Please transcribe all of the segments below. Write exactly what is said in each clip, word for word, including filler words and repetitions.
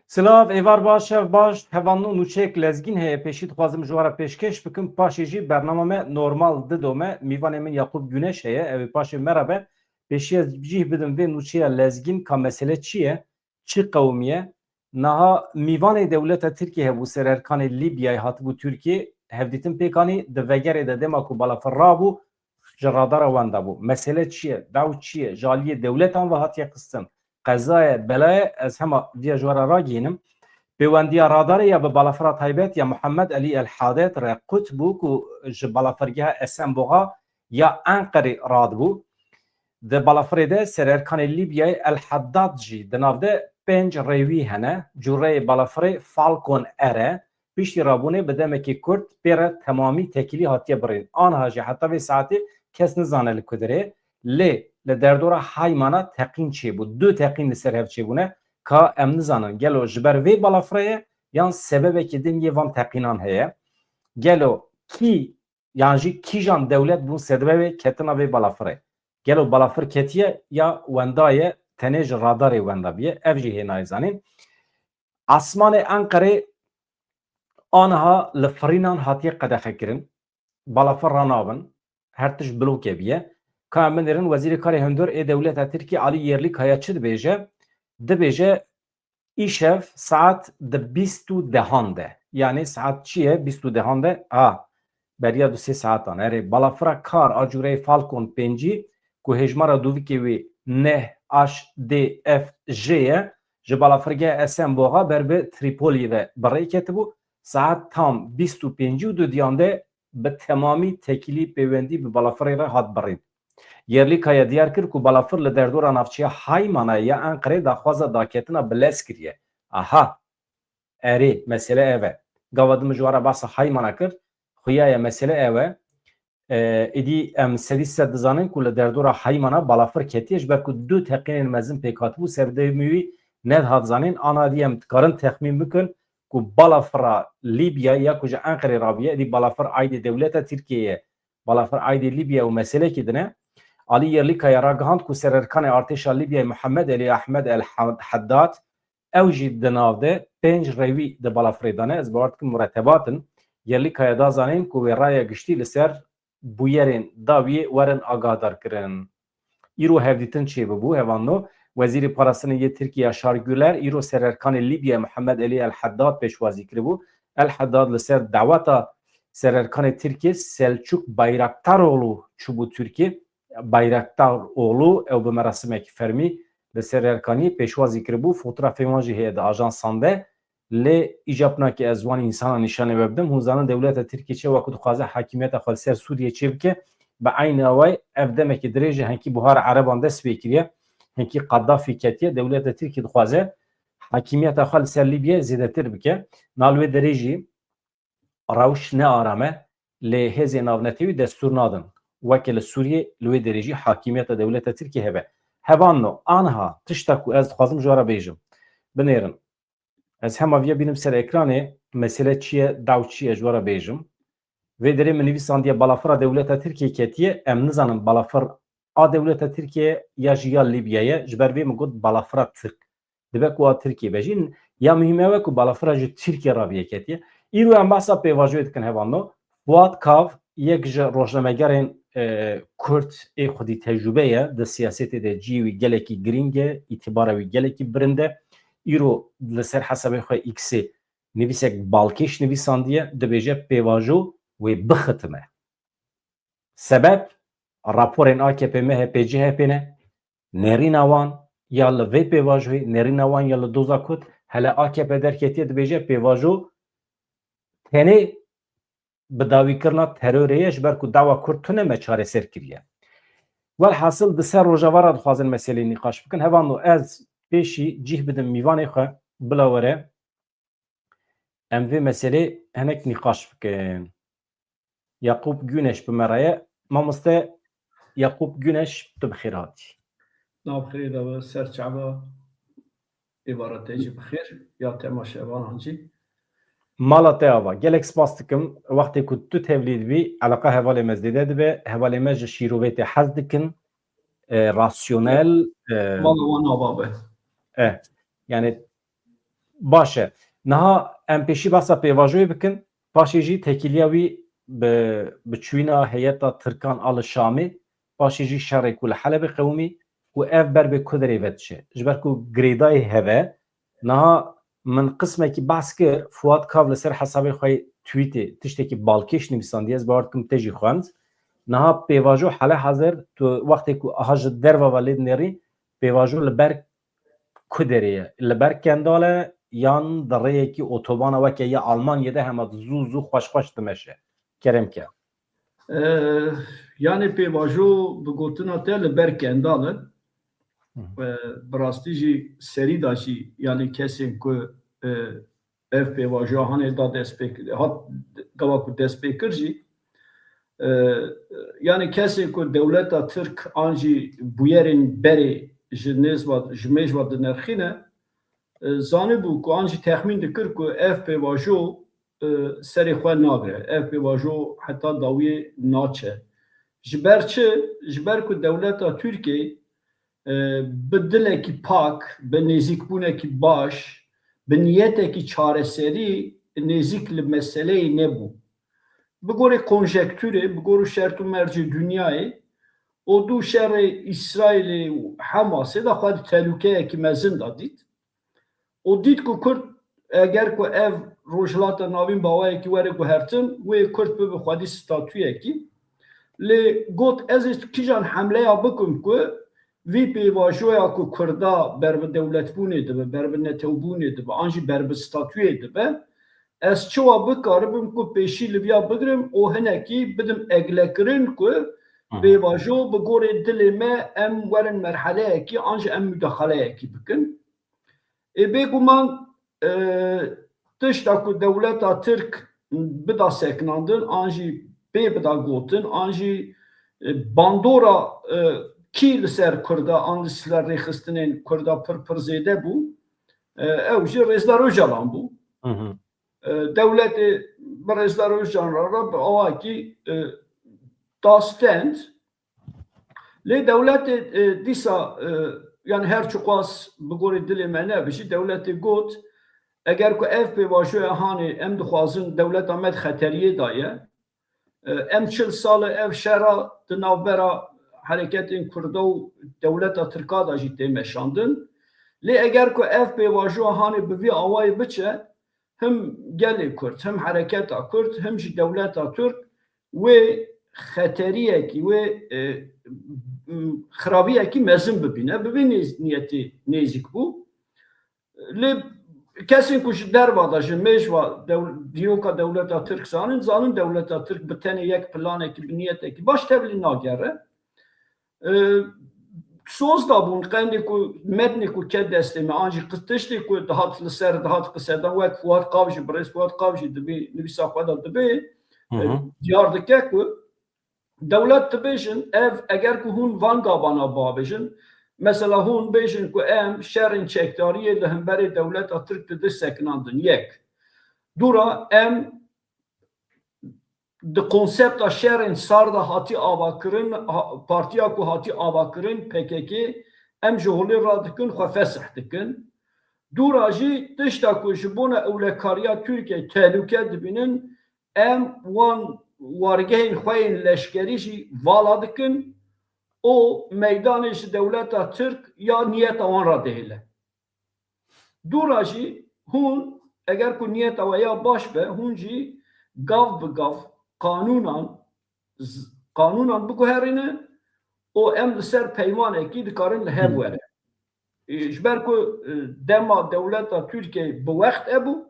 Silav, êvar baş, şev baş. Hevalno nûçeyek lezgîn heye, pêşî dixwazim ji we re pêşkêş bikim. Paşê jî bernama me normal dido me. Mîvanê min Yaqûb Güneş heye, ew ê paşê me re be. Pêşî ez cih bidim vê nûçeya lezgîn ka mesele çi ye, çi qewimiye. Niha mîvanê dewleta Tirkiyê hebû, sererkanê Lîbyayê hatibû Tirkiyê, hevdîtin pêk anî, di vegerê de dema ku balafir rabû, ji radara wenda bû. Mesele çi ye? Daw çi ye? Ji aliyê dewletan ve hatiye xistin. Qeza ye, bela ye, ez hema viya ji we re ragihînim. Pêwendiya radarê ya bi balafira taybet ya Muhammed Elî El Hadet re qut bû ku ji balafirgeha Esenboğa ya Enqerê radibû. Di balafirê de sererkanê Lîbyayê El Haddad jî di nav de pênc rêwî hene. Cûreyê balafirê Falcon Air e. Piştî rabûnê bi demekî kurt pê re temamî tekîlî hatiye birîn. Anha jî heta vê saetê kes nizane li ku dirê. Lê li derdora Haymana teqîn çêbû. Du teqîn li ser hev çêbûne. Ka em nizanin gelo ji ber vê balafirê ye yan sebebekî din yê van teqînan heye. Gelo kî yan jî kîjan dewlet bûn sebebê ketina vê balafirê? Gelo balafir ketiye ya wenda ye, tenê ji radarê wenda biye? Ev jî hê nayê zanîn. Asmanê Enqerê aniha li firînan hatiye qedexekirin. Balafir ranabin. Her tişt bloke biye. Ka em binêrin, Wezîrê Karê Hundir ê dewleta Tirkiyê Alî Yerlîkaya çi dibêje? Dibêje, Îşev saet di bîst û dehan de. Yanî saet çi ye? Bîst û dehan de. A, beriya du sê saetan. Erê, balafira kar a cûreyê Falcon pêncî ku hêjmara dûvikê wî neh H D F J ye, ji balafirgeha Esenboğa ber bi Tripolî ve bi rê ketibû. Saet tam bîst û pêncî û dudiyan de bi temamî tekîlî pêwendî bi balafirê re hat birîn. Yerlîkaya diyar kir ku balafir li derdora navçeya Haymanayê ya Enqerê daxwaza daketina bi lez kiriye. Aha! Erê, mesele ev e. Gava din min ji we re behsa Haymana kir. Xuya ye, mesele ev e. E, êdî em sedî sed dizanin ku li derdora Haymana balafir ketiye, ji ber ku du teqînên mezin pêk hatibû, sebebê wî nedihat zanîn. Ana dî em dikarin texmîn bikin ku balafira Lîbya ya ku ji Enqerê rabiye, êdî balafir aîdê dewleta Tirkiyê ye, balafir aîdê Lîbya û meselekî din e. Alî Yerlîkaya ragihand ku sererkanê artêşa Lîbyayê Muhammed Elî Ahmed El Haddad, ew jî di nav de pênc rêwî di balafirê de ne. Ez bawer dikim muretebat in. Yerlîkaya da zanîn ku wê raya giştî li ser bûyerên dawiyê werin agahdarkirin. Îro hevdîtin çêbibû, hevalno, Wezîrê Parastinê yê Tirkiyê Yaşar Güler îro sererkanê Lîbyayê Muhammed Elî El Haddad pêşwazî kiribû. El Haddad li ser daweta sererkanê Tirkiyê Selçuk Bayraktaroğlu çûbû Tirkiyê. Bayraktaroğlu ew bi merasimekî fermî li sererkaniyê pêşwazî kiribû. Fotografên wan jî heye di ajansan de. Lê îcab nake ez wan însana nîşanê we bidim. Hûn zanin dewleta Tirkiyê çi wekû dixwaze hakimiyeta xwe li ser Sûriyê çêbike. Bi eynî awayî ev demekî dirêj e, hinkî buhara Ereban dest pê kiriye. Hinkî Qedafî ketiye. Dewleta Tirkiyê dixwaze hakimiyeta xwe li ser Lîbyayê zêdetir bike. Na li wê derê jî rewş ne aram e. Lê hêzên navnetewî destûr nadin weke li Sûriyê li wê derê jî hakimiyeta dewleta Tirkiyê hebe. Hevalno, aniha tişta ku ez dixwazim ji we re bêjim. Binêrin. Ez hema viya bînim ser ekranê, mesele çi ye, daw çi ye, ji we re bêjim. Vê derê min nivîsandiye balafira dewleta Tirkiyê ketiye, em nizanin balafir a dewleta Tirkiyê ya jî ya Lîbya ye, ji ber vê min got balafira Tirk. Dibe ku a Tirkiyê be jî, ya muhîm ew e ku balafira ji Tirkiyê rabiye ketiye. Îro em behsa pêvajoyê dikin, hevalno. Fuat Kav yek ji rojnamegerên, e, Kurd ê xwedî tecrûbe ye di siyasetê de, cihê wî gelekî girîng e, îtibara wî gelekî bilind e. Îro li ser hesabê xwe X-ê nivîsek balkêş nivîsandiye, dibêje pêvajo wê bixitime. Sebeb raporên A K P, M H P, C H P ne. Nêrîna wan ya li vê pêvajoyê, nêrîna wan ya li doza Kurd, hele A K P derketiye dibêje pêvajo tenê bi dawîkirina terorê ye, ji ber ku dawa Kurd tune me çareser kiriye. Welhasil di ser Rojava re dixwazin meseleyê nîqaş bikin. Hevalno, ez pêşî cih bidim mîvanê xwe, bila were em vê meselê hinek nîqaş bikin. Yaqûb Güneş bi me re ye. Mamoste Yaqûb Güneş, tu bi xêr hatî. Nav xêrê de be ser çava êvara te jî bi xêr, ya temaşevanan jî. Mala te ava. Gelek spas dikim. Wextê ku tu tevlî dibî, eleqa hevalê me zêde dibe. Hevalê me ji şîrovêtê hez dikin. E, rasyonel, e, Mala wan ava be. E, yani Baş e. Niha em pêşî behsa pêvajoyê bikin, paşê jî tekîliya wî bi, bi çûyîna heyeta Tirkan a li Şamê, paşê jî şerê ku li Helebê qewimî û ev ber bê ku derê ve diçe. Ji ber ku girêdayî heve, niha min qismekî behs kir, Fuat Kav li ser hesabê xwe yê Twîtê tiştekî balkêş nivîsandiye, ez bawer dikim te jî xwend. Niha pêvajo hele hazir, tu wextê ku aha ji derve ve lê dinêrî, pêvajo li ber ku derê ye? Li ber Kendal e yan di rêyekî otobana weke ya Almanyê de hema zû zû xweş xweş dimeşe? Kerem ke. Ee, yani pêvajo bi gotina te li ber Kendal e. Hı hı. Ee, bi rastî jî serî de jî yani kesên ku, e, ev pêvajoya hanê da destpêk-, hat gava ku destpêkir jî, e, yani kesên ku dewleta Tirk an jî bûyerên berê ji nêz ve, ji mêj ve dinerxîne, e, zanibû ku an jî texmîn dikir ku ev pêvajo, e, serê xwe nagire. Ev pêvajo heta dawiyê naçe. Ji ber çi? Ji ber ku dewleta Tirkiyê, e, bi dilekî pak, bi nêzîkbûnekî baş, bi niyetekî çareserî nêzîk li meseleyê nebû. Bi gorî konjektûrê, bi gor û şert û mercê dinyayê, o dû şerê Îsraîlê û Hemasê de xwe di telûkeyekî mezin de dît. Û dît ku Kurd, eger ku ev Rojhilata Navîn bi awayekî were guhertin, wê Kurd bibe xwedî statuyekî. Lê got, ez ê kîjan hemleya bikim ku vî pêvajoya ku Kurda ber bi dewletbûnê dibe, ber bi netewbûnê dibe, an jî ber bi statuyê dibe, ez çawa bikaribim ku pêşî li viya bigrim û hinekî bidim eglekirin ku Hı hı. pêvajo bi gorê dilê me em werin merheleyekî an jî em mudaxaleyekî bikin. Ê, bêguman, e, tişta ku dewleta Tirk bida sekinandin, an jî pê bida gotin, an jî, e, bandora, e, kî li ser Kurda, an li ser rêxistinên Kurda pir pir zêde bû, e, ew jî Rêzdar Ocalan bû. Hı hı. E, dewletê bi Rêzdar Ocalan re bi awakî, e, da stend. Lê dewletê, e, dîsa, e, yani her çiqas bi gorî dilê me nebijî, dewletê got, eger ku ev pêvajoya hanê em dixwazin dewleta me di xeteriyê de ye, e, em çil sal e ev şera di navbera hereketên Kurda û dewleta Tirka de jî tê meşandin. Lê eger ku ev pêvajoya hanê bi vî awayî biçe, him gelê Kurd, him hereketa Kurd, him jî dewleta Tirk wê xeteriyekî, wê, e, m-, xiraviyekî mezin bibîne. Bi vî nêz-, niyetê nêzîk bû. Lê kesên ku ji derva de, ji mêj ve dew-, dîroka dewleta Tirk zanin, zanin dewleta Tirk bi tenê yek planekî, bi niyetekî baş tevlî nagere. E, soz da bûn, qendê ku metnê ku ket destê me, an jî qi-, tiştê ku dihat li ser, dihat qisedan, wek Fuat Kav jî, birêz Fuat Kav jî dibê, nivîsa xwe de dibê, Hı e, hı. diyar dike ku dewlet dibêjin, ev, eger ku hûn van gavana babêjin, mesela hûn bêjin ku em şerên çekdariyê li hemberê dewleta Tirk dide sekinandin, yek. Dûra em di konsepta şerên sar de hatî avakirin, ha-, partiya ku hatî avakirin, P K K, em ji holê radikin, xwe fesih dikin. Dûra jî tişta ku ji bona ewlekariya Tirkiyeyê tehlûke dibînin, em wan wargehên xwe yên leşkerî jî vala dikin û meydanê ji dewleta Tirk ya niyeta wan re dihêle. Dûra jî hûn, eger ku niyeta we ya baş be, hûn jî gav bi gav qanûnan, z-, qanûnan biguherîne û em li ser peymanekî dikarin li hev Hı. were. E, ji ber ku, e, dema dewleta Tirkiyeyê bi wext hebû,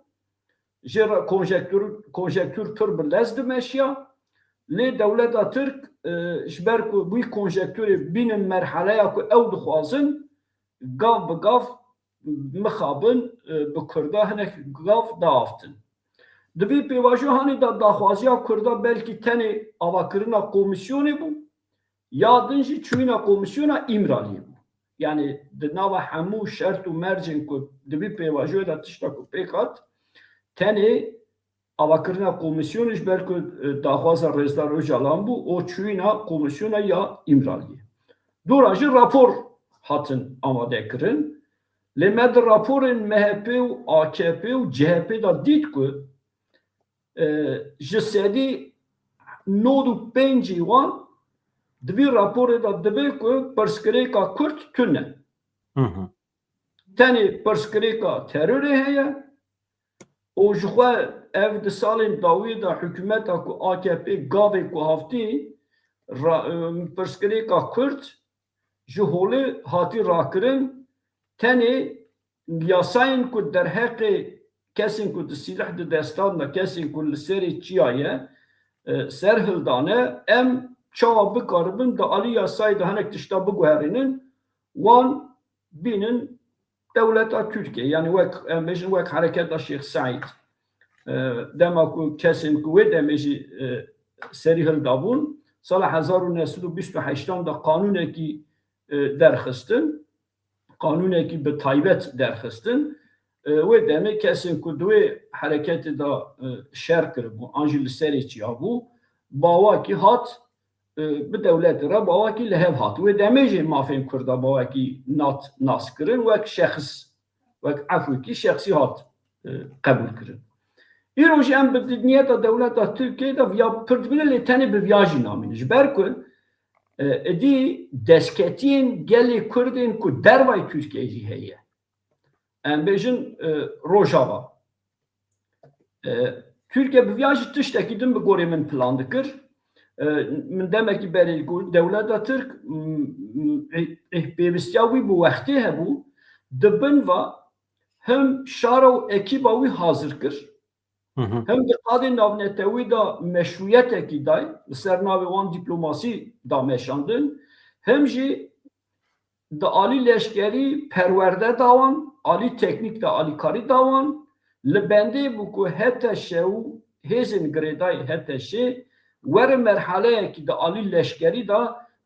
jê re konjektûr, konjektûr pir bi lez dimeşiya. Lê dewleta Tirk, e, ji ber ku wî konjektûrê bînin merheleya ku ew dixwazin, gav bi gav mixabin, e, bi Kurda hinek gav diavêtin. Di vî pêvajoya hanê de daxwaziya Kurda belkî tenê avakirina komîsyonê bû, ya din jî çûyîna komîsyona Îmraliyê bû. Yani di nava hemû şert û mercên ku di vî pêvajoyê de tişta ku pêk hat, tenê avakirina komîsyonê ji ber ku, e, daxwaza Rêzdar Ocalan bû, û çûyîna komîsyona ya Îmraliyê. Dûra jî rapor hatin amade kirin. Lê me di raporên M H P û A K P û C H P de dît ku, e, ji sedî nod û pêncî wan di vî raporê de dibe ku pirsgirêka Kurd tune. Hı hı. Tenê pirsgirêka terorê heye û ji xwe ev di salên dawiyê de hikûmeta ku A K P gavê ku haftî ra-, pirsgirêka Kurd ji holê hatî rakirin, tenê yasayên ku derheqê kesên ku di sîleh di destan de, kesên ku li serê çiya ye, e, serhildane, em çawa bikaribin di alî yasayê de hinek tişta biguherînin, wan bînin dewleta Tirkiyê. Yani wek, em bêjin, wek Hereketa Şêx Seîd. E, dema ku kesên ku wê demê jî, e, serî hildabûn, sala hezar û neh sed û bîst û heştan de qanûnekî, e, derxistin. Qanûnekî bi taybet derxistin. E, wê demê kesên ku di wê hereketê de, e, şer kiribû, an jî li serê çiya bû, bawakî hat, e, bi dewletê re bawakî li hev hat. Wê demê jî mafên Kurda bawakî nat nas kirin, wek şexs, wek efwekî şexsî hat, e, qebûl kirin. Îro jî em bi di niyeta dewleta Tirkiyê de viya pir dibînin, lê tenê bi viya jî namînin. Ji ber ku, e, êdî destketiyên gelê Kurdên ku dervayê Tirkiyeyê jî heye. Em bêjin, e, Rojava. E, Tirkiye bi viya jî tiştekî din bi gorê min plan dikir. E, min demekî berê got, dewleta Tirk, m, m, ê-, ê-, pêvistiya wî bi wextê hebû, di bin va him şara û ekîba wî hazir kir, Hı hı. Him di qadê navnetewî de meşrûyetekî day, li ser navê wan dîplomasî da meşandin, him jî di alî leşkerî perwerde da wan, alî teknîk de alîkarî da wan, li bendê bû ku H T Ş û hêzên girêdayî H T Ş werin merhaleyekî di alî leşkerî de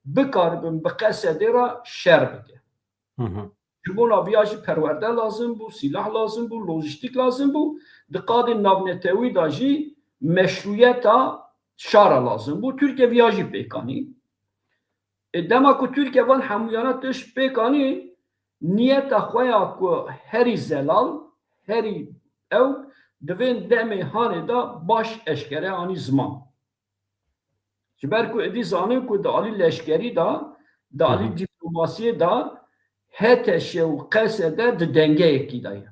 bikaribin bi Qesedê re şer bike. Hı hı. Ji bona viya jî perwerde lazim bû, sîlah lazim bû, lojîstîk lazim bû. Di qadên navnetewî de jî meşrûyeta şara lazim bû. Tirkiye viya jî pêk anî. E, dema ku Tirkiye van hemûyana tişt pêk anî, niyeta xwe ya ku herî zelal, herî ew, di vên demê hanê de baş eşkere anî ziman. Ji ber ku êdî zanin ku di alî leşkerî de, di alî Hı hı. dîplomasiyê de H T Ş û Qesede di dengeyekî de ye.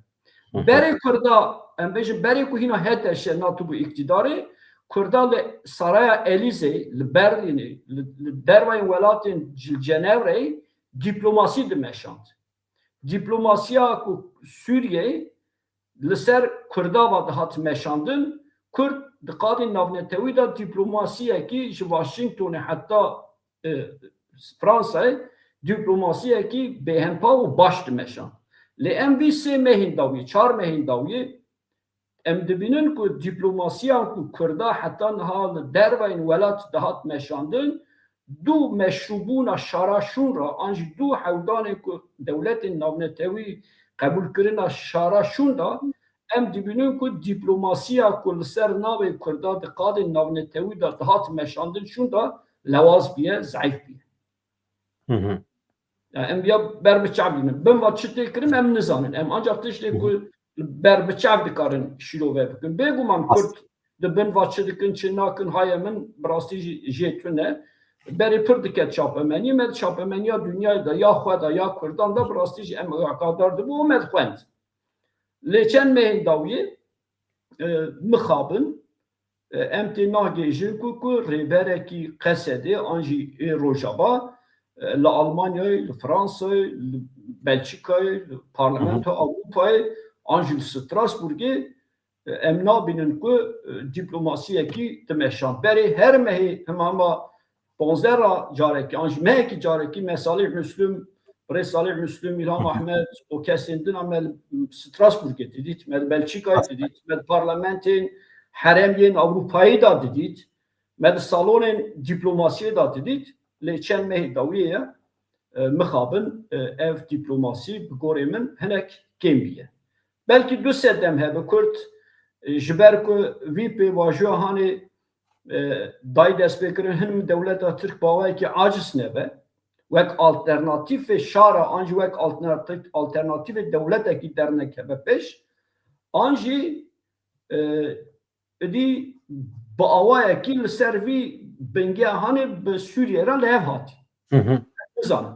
Hı hı. Berê Kurda, em bêjin berê ku hîna H T Ş natibû îktîdarê, Kurda li Saraya Elîzê, li Berlînê, li, li dervayên welatên ji Cenevreyê dîplomasî dimeşand. Dîplomasiya ku Sûriyeyê li ser Kurda ve dihat meşandin, Kurd di qadên navnetewî de dîplomasiyekî ji Washingtonê heta, e, Fransayê dîplomasiyekî bêhempa û baş dimeşand. Lê em vî sê mehên dawiyê, çar mehên dawiyê em dibînin ku dîplomasiya ku Kurda heta niha li derveyên welat dihat meşandin, du meşrûbûna şara şûn re, an jî du hewdanê ku dewletên navnetewî qebûlkirina şara şûn de, em dibînin ku dîplomasiya ku li ser navê Kurda di qadên navnetewî de dihat meşandin şûn de lewaz bûye, zeîf bûye. Hı hı. Yani em ya ber bi çav bînin. Bin va çi tê kirin em nizanin. Em ancak tiştê Hı hı. ku ber bi çav dikarin şîrove bikin. Bêguman As- Kurd di bin va çi dikin, çi nakin, haye min bi rastî jî jê tune. Berê pir dike çapemeniyê, me di çapemeniya dinyayê de, ya xwe de, ya Kurdan de, bi rastî jî em agahkardar dibû û me dixwend. Lê çend mehên dawiyê, e, mixabin, e, em tê nagêjin ku, ku rêberekî Qesedê an jî ê Rojava, e, li Almanyayê, li Fransayê, li Belçîkayê, li Parlamento Hı hı. Ewropayê, an jî li Strasbourgê, e, em nabînin ku, e, dîplomasiyekî dimeşand. Berê her mehê hema hema ponzdeh ra carekî, an jî mehekî carekî me Salih Müslüm, Birêz Salih Müslüm, Îlham Hı hı. Ahmet û kesên din me li Strasbourgê didît, me li Belçîkayê As- didît, me li parlamentên herêmên Ewropayê de didît, me di salonên dîplomasiyê de didît, lê çend mehê dawiyê ye, e, mixabin, e, ev dîplomasî bi gorê min hinek kêm bûye. Belkî du sedem hebe Kurd, e, ji ber ku vî pêvajoya hanê, e, dayî destpêkirin, hin dewleta Tirk bawayekî aciz nebe. wek alternatîfê şara an jî wek alternatîf, alternatîfê dewletekî dernekeve pêş, an jî, e, êdî bi awayekî li ser vî bingehanê bi Sûriyê re li hev hatî. Hı hı. Nizanim.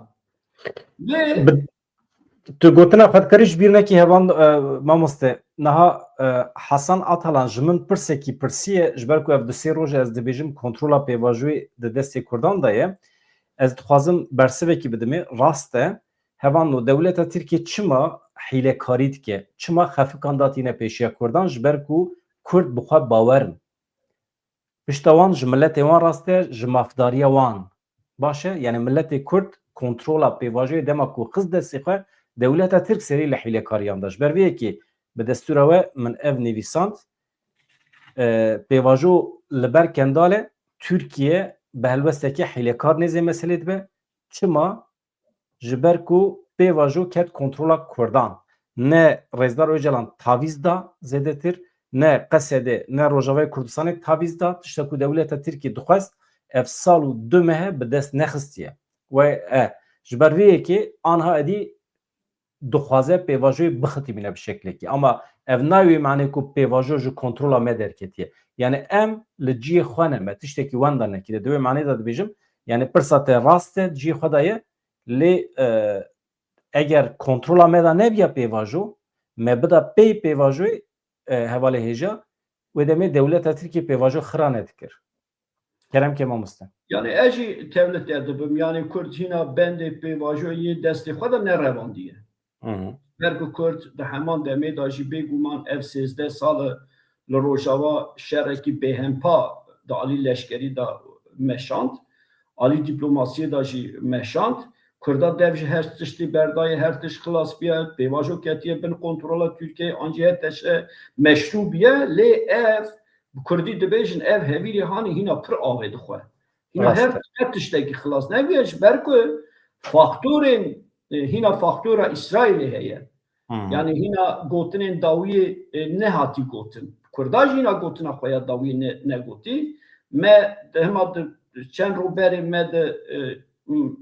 Lê Bi- Tu gotina xwe dikarî ji bîr nekî hevan, e, mamoste. Niha, e, Hasan Atalan ji min pirsekî pirsiye, ji ber ku ev du sê roj e ez dibêjim kontrola pêvajoyê di destê Kurdan de ye. Ez dixwazim bersivekî bidimê. Rast e, hevan lo dewleta Tirkiye çima hîlekarî dike? Çima xefikan datîne pêşiya Kurdan? Ji ber ku Kurd bi xwe bawer in. Pişta wan ji miletê wan rast e, ji mafdariya wan. Baş e, yani miletê Kurd kontrola pêvajoyê dema ku xist destê xwe, dewleta Tirk serî li hîlekariyan de. Ji ber vê yekê bi destûra we min ev nivîsand, e, pêvajo li ber Kendal e, Tirkiye bi helwesteke hîlekar nêzê meselê dibe. Çima? Ji ber ku pêvajo ket kontrola Kurdan. Ne Rêzdar Ocalan tavîz da zêdetir, ne Qesedê, ne Rojavayê Kurdistanê tavîz da, tişta ku dewleta Tirkiyê dixwest, ev sal û du meh e bi dest nexistiye. We e, ji ber vê yekê anha êdî dixwaze pêvajoyê bixitîbîne bi şeklekî. Ama ev nayê wê manê ku pêvajo ji kontrola me derketiye. Yani em li cihê xwe ne, me tiştekî wenda nekiriye. Di wê manê de dibêjim, yani pirsa te rast e, cihê xwe de ye, lê, e, eger kontrola me de nebiya pêvajo, me bida pey pêvajoyê, e, hevalê hêja, wê demê dewleta Tirkiyê pêvajo xira nedikir. Kerem ke mamoste. Yani ez jî tev li te dibim, yani Kurd hîna bendê pêvajoyê yê destê xwe de nerevandiye. Hı hı. Ber ku Kurd di heman demê de jî bêguman ev sêzdeh sal e li Rojava şerekî bêhempa di alî leşkerî de meşand, alî dîplomasiyê de jî meşand. Kurda dev ji her tiştî berdayê, her tişt xilas biye, pêvajo ketiye bin kontrola Tirkiyeyê, an jî her teşe meşrû biye, lê ev bi kurdî dibêjin, ev hevîrê hanê hîna pir avê dixwe. Hîna Rast her, e. her tiştekî xilas nebiye, ji ber ku faktorên, e, hîna faktora Îsraîlê heye. Hmm. Yani hîna gotinên dawiyê, e, nehatî gotin. Kurda jî hîna gotina xwe ya dawiyê ne, negotî. Me di hema di çend roj berê me di, e,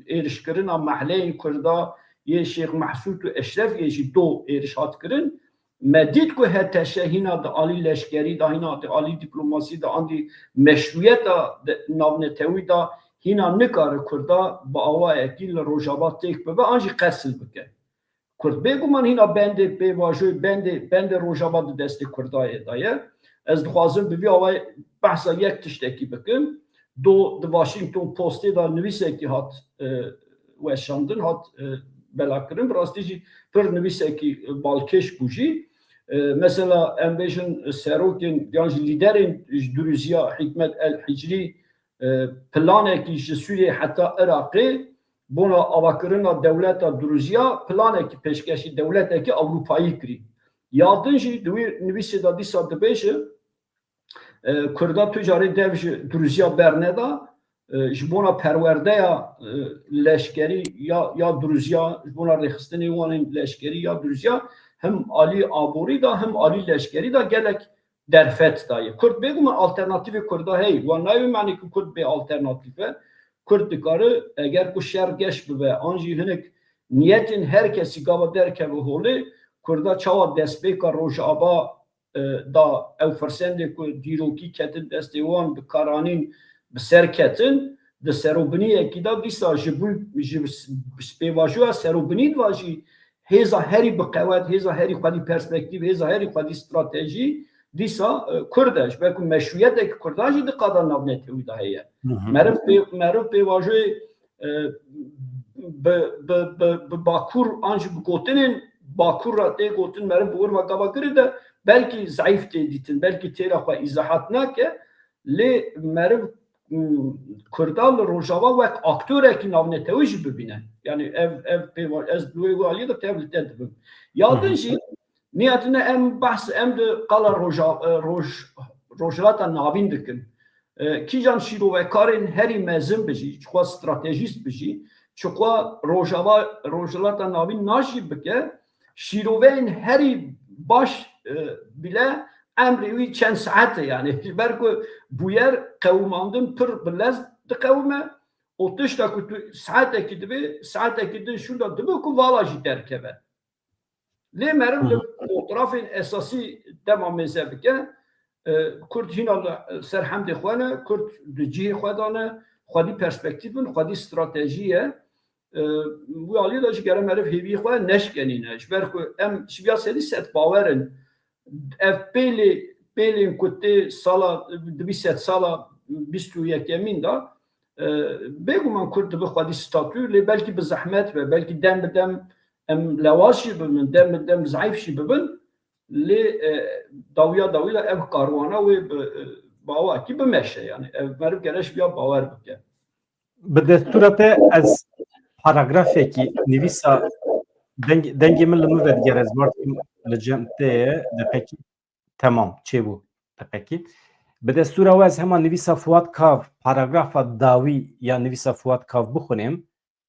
êrişkirina mehleyên Kurda yê Şêx Mehsûd û Eşrefiyê jî do êriş hat kirin. Me dît ku H T Ş hîna di alî leşkerî de, hîna di alî dîplomasî de, an jî meşrûyeta di navnetewî de hîna nikare Kurda bi awayekî li Rojava têk bibe, an jî qesil bike. Kurd bêguman hîna bendê pêvajoyê, bendê, bendê Rojava di destê Kurda yê de ye. Ez dixwazim bi vî awayê behsa yek tiştekî bikim. Do di Washington Postê de nivîsekî hat, e, weşandin, hat, e, belakirin. Bi rastî jî pir nivîsekî, e, balkêş bû jî. E, mesela em bêjin serokên yan jî lîderên ji Durûziya Hikmet El Hicrî, e, planekî ji Sûriyê heta Iraqê bona avakirina dewleta Durûziya planekî pêşkêşî dewletekî Ewropayî kirî. Ya din jî di wî nivîsê de dîsa dibêje, e, Kurda tu carê dev ji Durûziya berneda, e, ji bona perwerdeya, e, leşkerî ya, ya Durûziya, ji bona rêxistinê wan ên leşkerî ya Durûziya, him alî aborî de, him alî leşkerî de gelek derfet daye. Kurd bêguman alternatîfê Kurda heye. Wan nayê manê ku Kurd bê alternatîf e. Kurd dikare, eger ku şer geş bibe, an jî hinek niyetên her kesî gava derkeve holê, Kurda çawa destpêka Rojava, e, da ew firsendê ku dîrokî ketin destê wan bi karanîn bi ser ketin, di serobiniyekî de dîsa ji bo-, ji pêvajoya serobinî de jî hêza herî bi qewet, hêza herî xwedî perspektîf, hêza herî xwedî stratejî dîsa, e, Kurd e. Ji ber ku meşrûyetek Kurdan jî di qada navnetewî de heye. Hı hı. Meriv pê-, meriv pêvajoyê, e, bi, bi, bi, bi Bakur an jî bi gotinên Bakur re tê gotin, meriv bi wir ve gava girê de belkî zeîf tê dîtin, belkî têra xwe îzahat nake, lê meriv, m, Kurda li Rojava wek aktorekî navnetewî jî bibîne. Yani ev, ev pêva-, ez li wê aliyê de tev li te dibim. Ya Hı hı. din jî niyetine em behs, em di qala Roja-, e, Roj-, Rojhilata Navîn dikin. E, kîjan şîrovekarên herî mezin bijî, çiqas stratejîst bijî, çiqas Rojava, Rojhilata Navîn najî bike, şîroveyên herî baş, e, bile emrê wî çend saet e yani. Ji ber ku bûyer qewimandin pir bi lez diqewime, û tişta ku tu saetekî dibê, saetekî din şûnda dibe ku vala jî derkeve. Lê meriv li fotoğrafên esasî dema mêze bike, e, Kurd hîna li ser hemdê xwe ne, Kurd di cihê xwe de ne, xwedî perspektîf in, xwedî stratejî ye. E, wî alî de jî gere meriv hêvî xwe neşkenîne. Ji ber ku em ji vîya sedî sed bawer in. Ev pêlê, pêlên ku tê sala, di bîst sed sala bîst û yekemîn de, e, bêguman Kurd dibe xwedî statû, lê belkî bi zehmet be, belkî dem bi dem em lewaz jî bibin, dem bi dem zayîf jî bibin, lê, e, dawiya dawî de ev karwana wê bi, e, bawakî bimeşe, yani ev meriv gere ji vîya bawer bike. Bi destûra te ez paragrafekî nivîsa deng-, dengê min li min vedigere, ez wartim li cem te ye, deqekî. Temam, çêbû. Deqekî. Bi destûra we ez hema nivîsa Fuat Kav, paragrafa dawî ya nivîsa Fuat Kav bixwînim,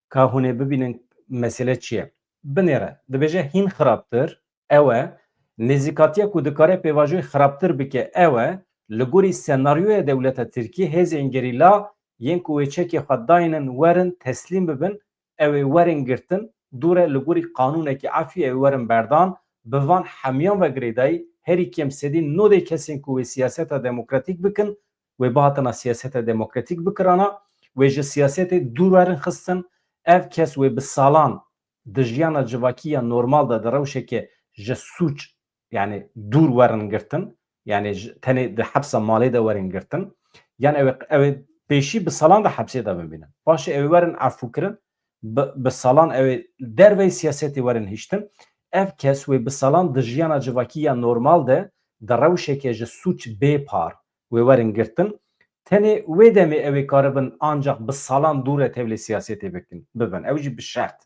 ka hûn ê bibînin mesele çi ye. Binêre, dibêje hîn xirabtir, ew e, nêzîkatiya ku dikare pêvajoyê xirabtir bike, ew e, li gorî senaryoya dewleta Tirkî hêzên gerîla yên ku wê çekê xwe daynin werin teslîm bibin, ew ê werin girtin, dû re li gorî qanûnekî efûyê ew ê werin berdan, bi van hemiyan ve girêdayî, herî kêm sedî nodê kesên ku wê siyaseta demokratîk bikin, wê bihatina siyaseta demokratîk bikirana, wê ji siyasetê dûr werin xistin, ev kes wê bi salan di jiyana civakî ya normal de di rewşeke ji sûc, yani dûr werin girtin, yani ji, tenê di hepsa malê de werin girtin, yan ew ê, ew ê pêşî bi salan de hepsê de bimînin. Paşê ew ê werin efû kirin, bi, bi salan ew ê derveyî siyasetê werin hiştin. Ev kes wê bi salan di jiyana civakî ya normal de di rewşeke ji sûc bê par wê werin girtin. Tenê wê demê ew ê karibin ancax bi salan dûre tevlê siyasetê bikin, bibin. Ew jî bi şert.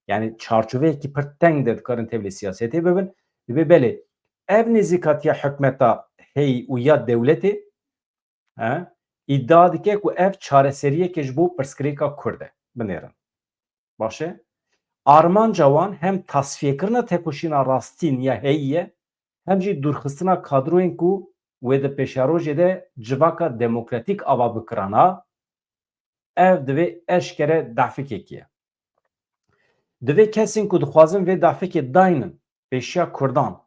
Yani çarçoveyekî pir teng de dikarin tevlê siyasetê bibin. Dibê belê ev nêzîkatiya hikmeta heyî û ya dewletê, he, îdia dike ku ev çareseriyeke ji bo pirsgirêka Kurd e. Binêrin. Baş e? Armanca wan hem tasfiyekirina tekoşîna rastîn ya heyî ye, hem jî dûrxistina kadroyên ku wê di pêşerojê de civaka demokratîk ava bikirana, ev divê eşkere dafikekî ye. Divê kesên ku dixwazin vê dafikê daynin pêşiya Kurdan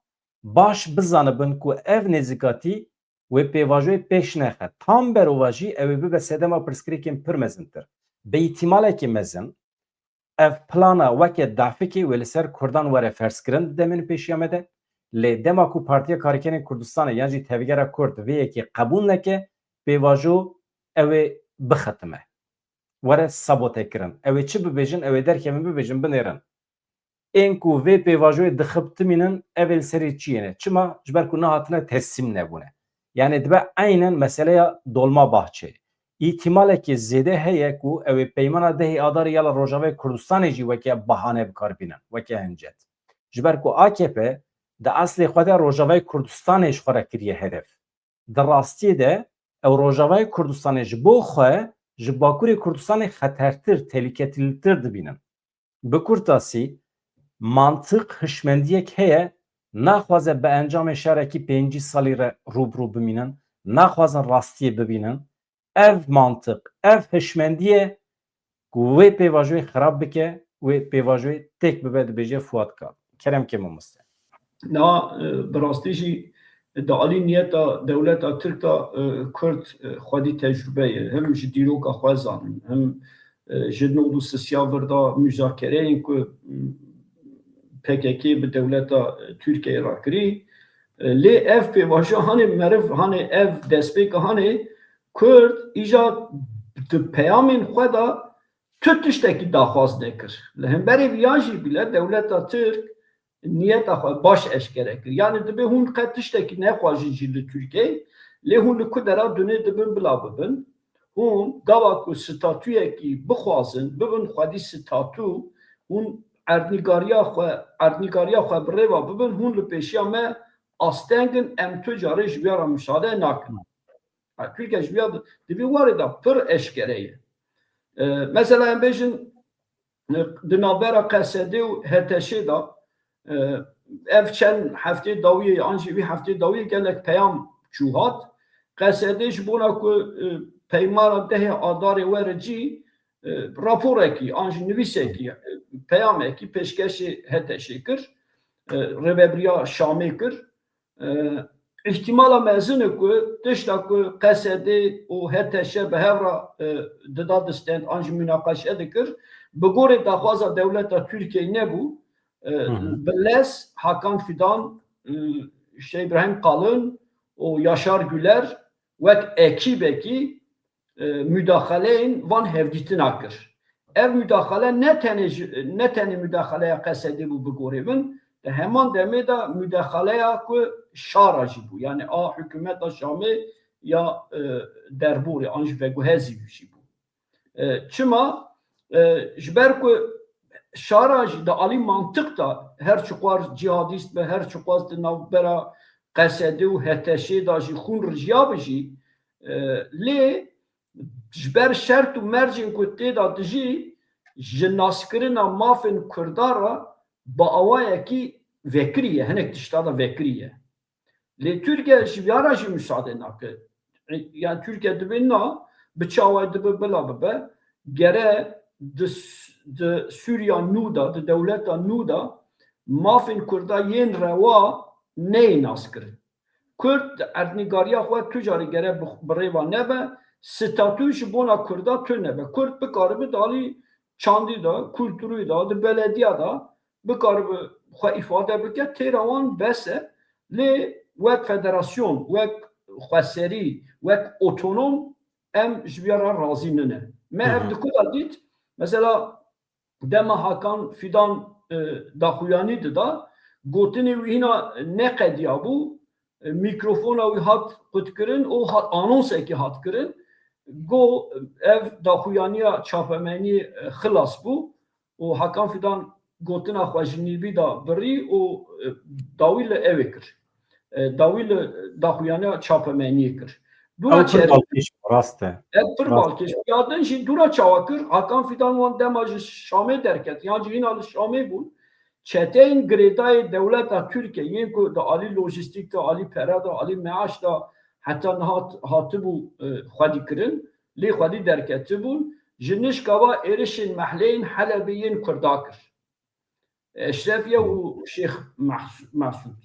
baş bizanibin ku ev nêzîkatî wê pêvajoyê pêş nexe. Tam berovajî ew ê bibe sedema pirsgirêkên pir mezintir. Bi îtîmalekî mezin, ev plana weke dafikê wê li ser Kurdan were ferzkirin di demên pêşiya me de. Lê dema ku Partiya Karkerên Kurdistanê yan jî Tevgera Kurd vê yekê qebûl neke, pêvajo ew ê bixetime. Were sabote kirin. Ew ê çi bibêjin, ew ê derkevin bibêjin, binêrin. Ên ku vê pêvajoyê dixebtimînin, ev ê li serê çiyê ne. Çima? Ji ber ku nehatine teslîm nebûne. Yani dibe eynen meseleya Dolmabahçeyê. Îhtimalekî zêde heye ku ew ê peymana dehê Adarê ya li Rojavayê Kurdistanê jî weke bahane bi kar bînin, weke hincet. Ji ber ku A K P di eslê xwe de Rojavayê Kurdistanê ji xwe re kiriye hedef. Di rastiyê de ew Rojavayê Kurdistanê ji bo xwe ji Bakurê Kurdistanê xetertir, tehliketilitir dibînin. Bi kurtasî, mantiq hişmendiyek heye, naxwaze bi encamê şerekî pêncî salî re rû bi rû bimînin, naxwazin rastiyê bibînin. Ev mantiq, ev hişmendî ye ku wê pêvajoyê xirab bike, wê pêvajoyê têk bibe, dibêje Fuat Kal. Kerem ke mamoste. Na, e, bi rastî jî di alî niyeta dewleta Tirk de, e, Kurd, e, xwedî tecrube ye. Hem ji dîroka xwe zanin, hem, e, ji nod û sisiya vir de muzakereyên ku, m, P K K bi dewleta, e, Tirkiyeyê re kirî. E, lê ev pêvajo hanê meriv, hanê ev destpêka hanê Kurd îja di peyamên xwe de tu tiştekî daxwaz nekir. Li hemberî viya jî bile dewleta Tirk niyeta xwe baş eşkere kir. Yani dibe hûn qet tiştekî nexwajin jî li Tirkiyeyê, lê hûn li ku dera dunê dibin bila bibin. Hûn gava ku statuyekî bixwazin, bibin xwedî statu, hûn erdnîgariya xwe, erdnîgariya xwe bi rêva bibin, hûn li pêşiya me asteng in, em tu carê ji vê re muşade nakin. Ha, Tirkiye ji vê re di vî warê de pir eşkere ye. E, mesela em bêjin, e, di navbera Q S D û H T Ş'ê de, e, ev çend heftê dawiyê, an jî vî heftê dawiyê gelek peyam çû hat. Q S D ji bona ku, e, peymana dehê Adarê were cî, e, raporekî, an jî nivîsekî, e, peyamekî pêşkêşê HTŞê kir, e, rêvebiriya Şamê kir. E, îhtimala mezin e ku tişta ku Qesedê û HTŞ bi hev re, e, dida distend an jî mûnaqeşe dikir, bi gorê daxwaza dewleta Tirkiyeyê nebû. E, Hı hı. Bi lez Hakan Fidan, e, Şêx Îbrahîm Qalin û Yaşar Güler wek ekîbekî, e, mudaxaleyên van hevdîtina kir. Ev mudaxale ne tenê ji, ne tenê mudaxaleya Qesedê bû bi gorê min, di heman demê de mudaxaleya ku şara jî bû. Yani a hikûmeta Şamê ya, e, derborê an jî veguhezî jî bû. E, çima? E, ji ber ku şara jî di alî mantiq de her çiqas cîhadîst be, her çiqas di navbera Qesedê û HTŞê de jî xûn rijiya bi jî, e, lê ji ber şert û mercên ku tê de dijî, ji naskirina mafên Kurda re bi awayekî vekirî ye, hinek tişta de vekirî ye. Lê Tirkiye ji vîya re jî misade nake. Yani Tirkiye dibê na, bi çi awayî dibe bila bibe, gere di, di Sûriya nû de, di dewleta nû de mafên Kurda yên rewa neyê naskirin. Kurd di erdnîgariya xwe tu carî gere bi, bi rêva nebe, statû ji bona Kurda tu nebe. Kurd bikaribe di alî çandî de, kulturî de, di belediya de bikaribe xwe îfade bike, têra wan bes e. Lê wek federasyon, wek xweserî, wek otonom em ji vê re razî nine. Me Hı ev hı. di ku de dît? Mesela dema Hakan Fidan, e, daxuyanî dida, gotinê wî hîna neqediyabû, e, mîkrofona wî hat qutkirin û hat, anonsekî hat kirin. Go ev daxuyaniya çapemeniyê, e, xilas bû û Hakan Fidan gotina xwe ji nîvî de birî û, e, dawî li ewê kir. E, dawî li daxuyaniya çapemeniyê kir. Dûra Ew pir çerê balkêş bû, rast e. Ev pir Rast. balkêş bû. Ya din jî dûra çawa kir? Hakan Fidan wan dema ji Şamê derket, yan jî hîna li Şamê bûn. Çeteyên girêdayê dewleta Tirkiye, yên ku di alî lojîstîk de, alî pere de, alî meaş de heta niha hat-, hatibû, e, xwedî kirin, lê xwedî derketibûn, ji nişka va êrişên mehleyên Helebê yên Kurda kir. Eşrefiye û Şêx Mehs-, Mehsûd.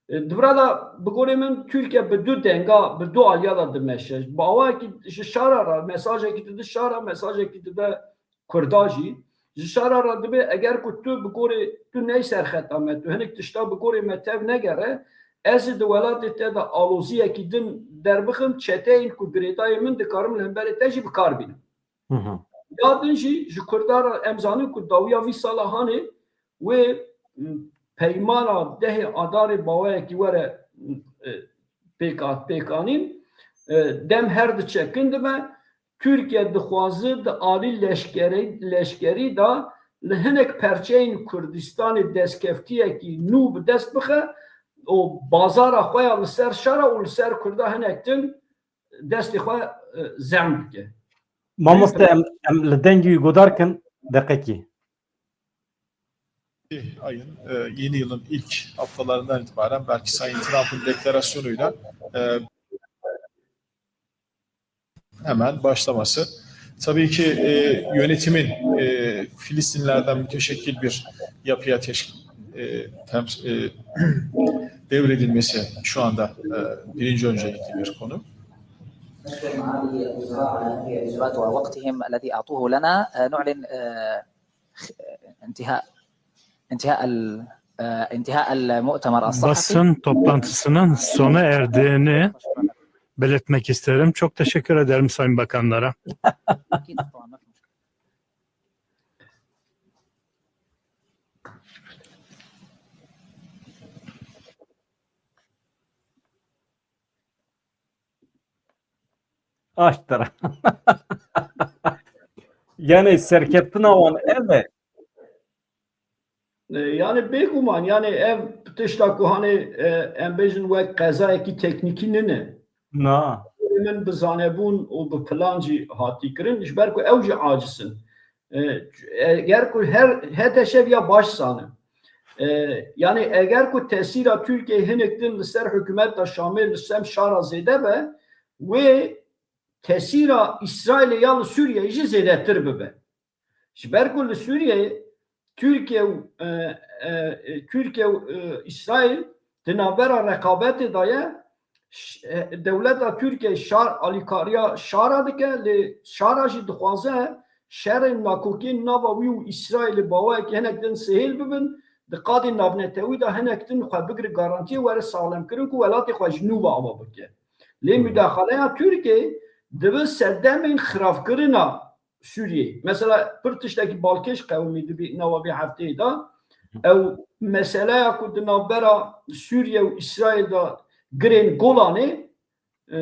E, di vira de bi gorê min Tirkiye bi du denga, bi du aliya de dimeşe. Bi awayekî ji şara re, mesajekî dide şara, mesajekî dide Kurda jî. Ji şara re dibê, eger ku tu bi gorê tu ney serxeta me, tu hinek tişta bi gorê me tev negere, ez ê di welatê te de aloziyekî din derbixim, çeteyên ku girêdayê min dikarim li hemberê te jî bi kar bînim. Hı hı. Ya din jî ji Kurda re em zanin ku dawiya vî sala hanê wê, m, peymana dehê Adarê bawayekî were, m, e, pêka-, pêkanîn, e, dem her diçe kin dibe. Tirkiye dixwaze di alî leşkerî, leşkerî de li hinek perçeyên Kurdistanê destkeftiyekî nû bi dest bixe û bazara xwe ya li ser şer e û li ser Kurda hinek din destê xwe, e, zehn bike. Mamoste, em, em li dengî wî godar kin, deqekî. Ayın, e, yeni yılın ilk haftalarından itibaren belki Sayın Trump'ın deklarasyonuyla, e, hemen başlaması. Tabii ki, e, yönetimin, e, Filistinlerden müteşekkil bir yapıya teşkil, e, tems-, e, devredilmesi şu anda, e, birinci öncelikli bir konu. وقتهم الذي أعطوه لنا، آه، نعلن، آه، خ-، انتهاء، انتهاء ال-، آه، انتهاء المؤتمر الصحفي. Basın toplantısının sona erdiğini belirtmek isterim. Çok teşekkür ederim sayın bakanlara. أكيد، طبعاً، ما في مشكلة. Aştira. Yani serkeftina wan ev e. E, yani bêguman, yani ev tişta ku hanê, e, em bêjin wek qezayekî teknîkî nine. Na. Min bi zanebûn û bi plan jî hatî kirin, ji ber ku ew jî aciz in. E, eger ku her HTŞ vîya baş zane. E, yani eger ku tesîra Tirkiyeyê hinek din li ser hikûmeta Şamê li sem şara zêde be, wê tesîra Îsraîlê ya li Sûriyeyê jî zêdetir bibe. Ji ber ku li Sûriyeyê Tirkiye û, e, e, Tirkiye û, e, Îsraîl di navbera reqabetê de ye, ş-, e, dewleta Tirkiye şar, alîkariya şara dike, lê şara jî dixwaze şerên nakokên nava wî û Îsraîlê bawayekî hinek din sihêl bibin, di qadên navnetewî de hinek din xwe bigire garantiyê, were saxlemkirin ku welatê xwe ji nû ve ava bike. Lê Hı hı. mudaxaleya Tirkiye dibe sedemên xirabkirina Sûriyeyê. Mesela pir tiştekî balkêş qewimî dibî nava vê hefteyê de. Ew meseleya ku di navbera Sûriye û Îsraîl de girên Golanê, e,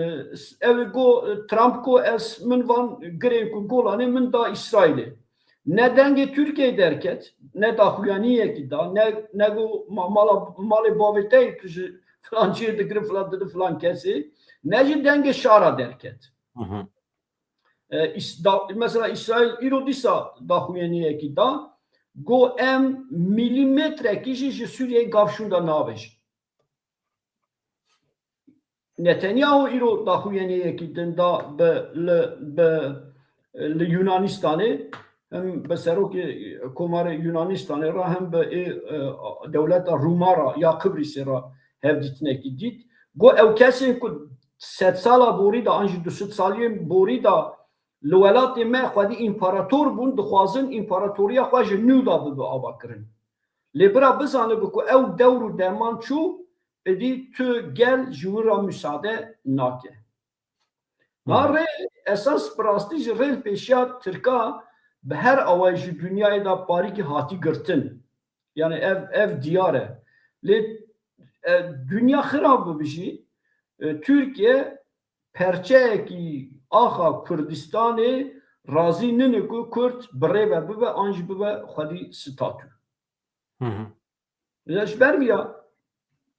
ew ê go, Trump ku ez min van girên ku Golanê min da Îsraîlê. Ne dengê Tirkiyeyê derket, ne daxuyaniyekî da, ne, ne go ma-, mala, malê bavê te yê tu ji filan cihê digirin, filan didin filan kesê, ne jî dengê şara derket. Hı hı. E, Îs-, da, mesela Îsraîl îro dîsa daxuyaniyekî da, go em mîlîmetrekî jî ji Sûriyeyê gav şûnda navêjin. Netanyahu îro daxuyaniyekî din da bi, li, bi, li Yunanistanê, hem bi serokê Komarê Yunanistanê re, hem bi ê, e, dewleta Rûma re ya Qibrîsê re hevdîtinekî dît. Got, ew kesên ku sedsala borî de an jî du sed saliyên borî de li welatê me xwedî împarator bûn, dixwazin împaratoriya xwe ji nû de bibe avakirin. Lê bira bizanibe ku ew dewr û deman çû, êdî tu gel ji wî re misade nake. Niha Hı. rê esas bi rastî jî rê li pêşiya Tirka bi her awayî ji dinyayê de parîkî hatî girtin. Yani ev, ev diyar e. Lê, e, dinya xirab bibe jî, e, Tirkiye perçeyekî axa Kurdistanê razî nîne ku Kurd bi rê ve bibe an jî bibe xwedî statû. Hı hı. Ya ji ber vî ya,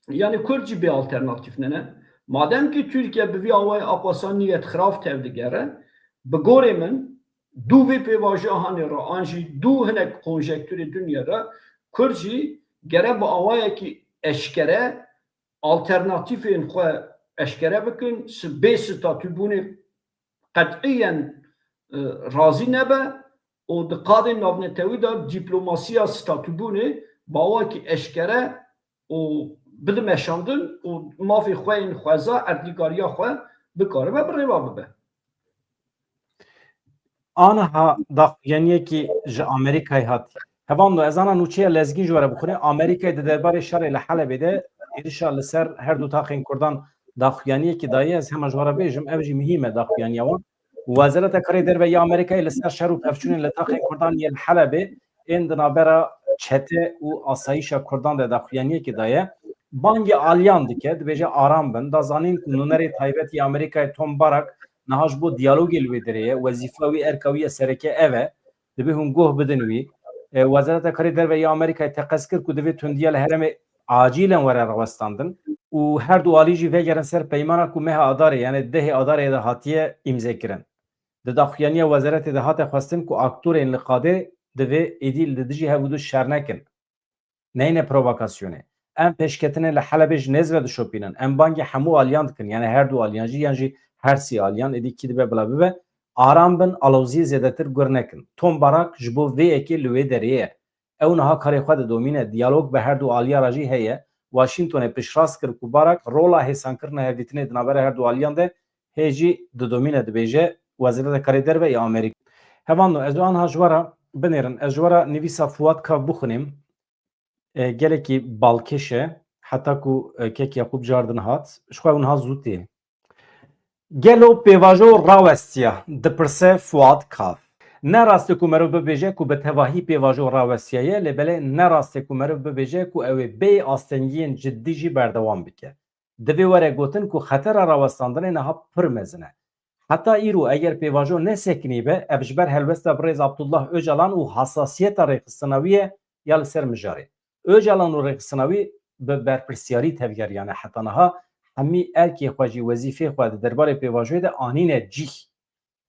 yani Kurd jî bê alternatîf nîne. Madem ki Tirkiye bi vî awayê Aqwasa niyet xirab tevdigere, bi gorê min, dû vê pêvajoya hanê re, an jî dû hinek konjektûrê dinyê re, Kurd jî gere bi awayekî eşkere alternatîfên xwe eşkere bikin, si-, bê statûbûnê qet'iyen, e, razî nebe û di qadên navnetewî de diplomasiya statûbûnê bi awakî eşkere û bide meşandin û mafê xwe yên xweza, erdnîgariya xwe bikaribe bi rê ve bibe. Aniha daxuyaniyekî ji Amerîkayê hat. Hevalno, ez ana nûçeya lezgîn ji we re bixwînim. Amerîkayê di derbarê şerê li Helebê de êrişa li ser her du taxên Kurdan daxuyaniyekî daye. Ez hema ji we re bêjim, ev jî muhîm e daxuyaniya wan. Wezareta Karê Derve ya Amerîkayê li ser şer û pevçûnên li taxên Kurdan yên li Helebê ên di navbera çete û asayîşa Kurdan de daxuyaniyekî daye. Bangê aliyan dike, dibêje aram bin. Da zanîn ku nûnerê taybet yê Amerîkayê Tom Barak niha ji bo diyalogê li wê derê ye. Wezîfa wî, erka wî ya sereke ev e. Divê hûn guh bidin wî. E, Wezareta Karê Derve ya Amerîkayê teqez kir ku divê tundiya li herêmê acîlen were rawestandin û her du alî jî vegerin ser peymana ku meha Adarê, yani dehê Adarê de hatiye îmzekirin. Di daxuyaniya wezaretê de hate xwestin ku aktorên li qadê divê êdî li dijî hev û du şer nekin. Neyne provokasyonê. Em pêşketinê li Helebê ji nêz ve dişopînin. Em bangê hemû aliyan dikin, yani her du aliyan jî, yan jî her sî aliyan, êdî kî dibe bila bibe, aram bin, aloziyê zêdetir gur nekin. Tom Barak ji bo vê yekê li wê derê ye. Ew niha karê xwe didomîne, diyalog bi her du aliya re jî heye. Washingtonê piştrast kir ku Barak rola hêsankirina hevdîtinê di navbera her du aliyan de hê jî didomîne, dibêje Wezareta Karê Derve ya Amerîka. Hevalno, ez aniha ji we re binêrin, ez ji we re nivîsa Fuat Kav bixwînim. E, gelekî balkêş e, heta ku, e, kek Yaqûb cardin hat, ji xwe ew niha zû tê. Gelo pêvajo rawestiya? Dipirse Fuat Kav. Ne rast e ku meriv bibêje ku bi tevahî pêvajo rawestiyaye, lê belê ne rast e ku meriv bibêje ku ew ê bê astengiyên ciddî jî berdewam bike. Divê were gotin ku xetera rawestandinê niha pir mezin e. Heta îro eger pêvajo nesekinîbe, ev ji ber helwesta birêz Abdullah Ocalan û hasasiyeta rêxistina wî ye ya li ser mijarê. Ocalan û rêxistina wî bi berpirsiyarî tevgeriyane heta niha, hemî erkê xwe jî, wezîfê xwe di derbarê pêvajoyê de anîne cîh.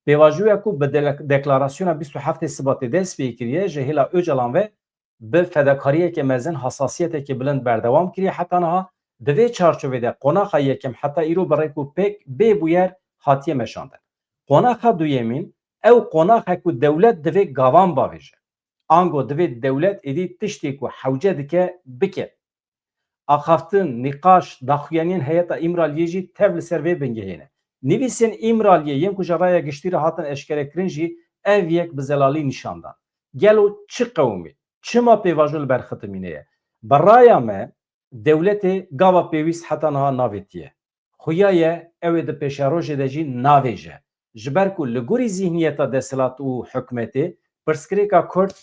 Pêvajoya ku bi de-, deklarasyona bîst û heftê Sibatê dest pê kiriye, ji hêla Ocalan ve bi fedakariyeke mezin, hasasiyeteke bilind berdewam kiriye heta niha. Di vê çarçovê de qonaxa yekem heta îro bi rêk û pêk bê bûyer hatiye meşandin. Qonaxa duyemîn, Ew qonax e ku dewlet divê gavan bavêje. Ango divê dewlet êdî tiştê ku hewce dike, bike. Axaftin, nîqaş, daxuyaniyên heyeta Îmraliyê jî tev li ser vê bingehê ne. Nivîsên Îmraliyê yên ku ji raya giştî re hatin eşkerekirin jî ev yek bi zelalî nîşan dan. Gelo çi qewimî? Çima pêvajo li ber xitimînê ye? Bi raya me, dewletê gava pêwîst heta niha navêtiye. Xuya ye ew ê di pêşerojê de jî navêje. Ji ber ku li gorî zîhniyeta desthilat û hikûmetê, pirsgirêka Kurd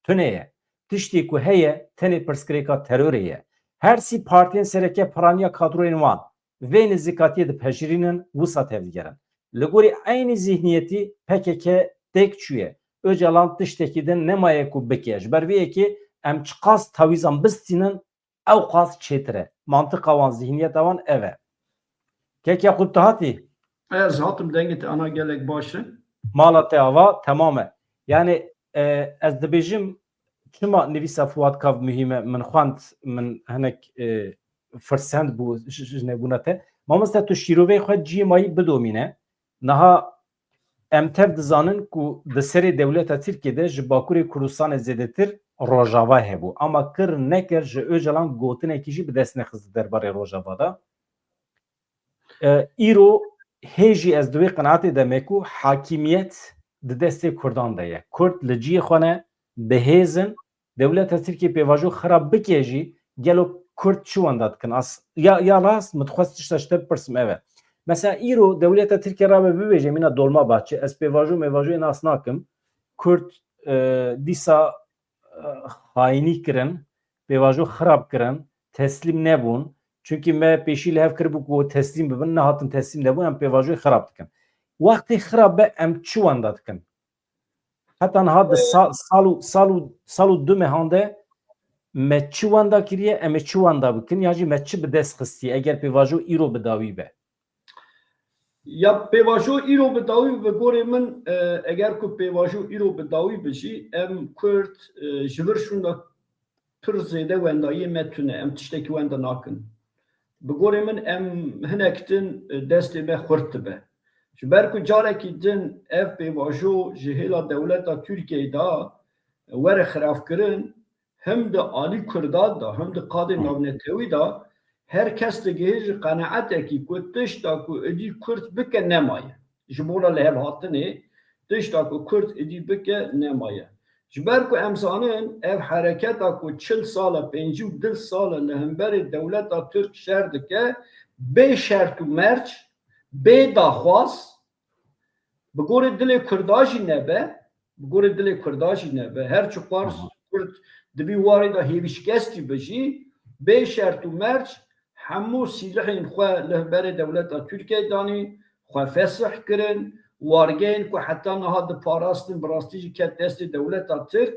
tune ye. Tiştê ku heye, tenê pirsgirêka terorê ye. Her sî partiyên sereke piraniya kadroyên wan vê nêzîkatiyê dipejirînin, wisa tevdigerin. Li gorî eynî zîhniyetî P K K têk çûye. Ocalan tiştekî din nemaye ku bike. Ji ber vê yekê em çiqas tawîzan bistînin, ew qas çêtir e. Mantiqa wan, zîhniyeta wan ev e. Kek Yaqûb, tu hatî? Ez hatim, dengê te ana gelek baş e. Mala te ava, temam e. Yani, e, ez dibêjim, çima nivîsa Fuat Kav muhîm e? Min xwend, min hinek, e, firsend bû ji, ji nebûna te. Mamoste, tu şîroveyê xwe ciyê mayî bidomîne. Niha em tev dizanin ku di serê dewleta Tirkiyê de ji Bakurê Kurdistanê zêdetir Rojava hebû. Ama kir nekir ji Ocalan gotinekî jî bi dest nexist derbarê Rojava de. E, îro hê jî ez di wê qenaetê de me ku hakimiyet di destê Kurdan de ye. Kurd li ciyê xwe ne, bi hêz in, dewleta Tirkiyê pêvajo xirab bike jî, gelo Kurd çi wenda dikin? As-, ya, ya rast, min dixwest tişta ji te bipirsim, ev e. Mesela îro dewleta Tirkiye rabe bibêje mîna Dolmabahçe, ez pêvajo mêvajoyê nas nakim. Kurd, e, dîsa, e, xayînî kirin, pêvajo xirab kirin, teslîm nebûn. Çunkî me pêşî li hev kiribû ku teslîm bibin, nehatin teslîm nebûn, em pêvajoyê xirab dikin. Wextê xirab be, em çi wenda dikin? Heta niha di sa-, sal û, sal û, sal û du mehan de me çi wenda kiriye, em ê çi wenda bikin, ya jî me çi bi dest xistiye, eger pêvajo îro bi dawî be? Ya pêvajo îro bi dawî, bi gorê min, e, eger ku pêvajo îro bi dawî be jî, em Kurd, e, ji vir şûnda pir zêde wendayiyê me tune, em tiştekî wenda nakin. Bi gorê min em hinek din, e, destê me xurt dibe. Ji ber ku carekî din ev pêvajo ji hêla dewleta Tirkiyeyê de were xirabkirin, him di alî Kurda de, him di qadê Hı. navnetewî de her kes digihê ji qenaetekî ku tişta ku êdî Kurd bike nemaye. Ji bona lihevhatinê tişta ku Kurd êdî bike nemaye. Ji ber ku em zanin ev hereketa ku çil sal e, pêncî û du sal e li hemberê dewleta Tirk şer dike, bê şert û merc, bê daxwaz, bi gorê dilê Kurda jî nebe, bi gorê dilê Kurda jî nebe. Her çiqas Aha. Kurd di vî warê de hêvîşkestî be jî, bê şert û merc hemû sîlihên xwe li hemberê dewleta Tirkiyeyê danî, xwe fesih kirin, wargehên ku heta niha diparastin, bi rastî jî ket destê dewleta Tirk.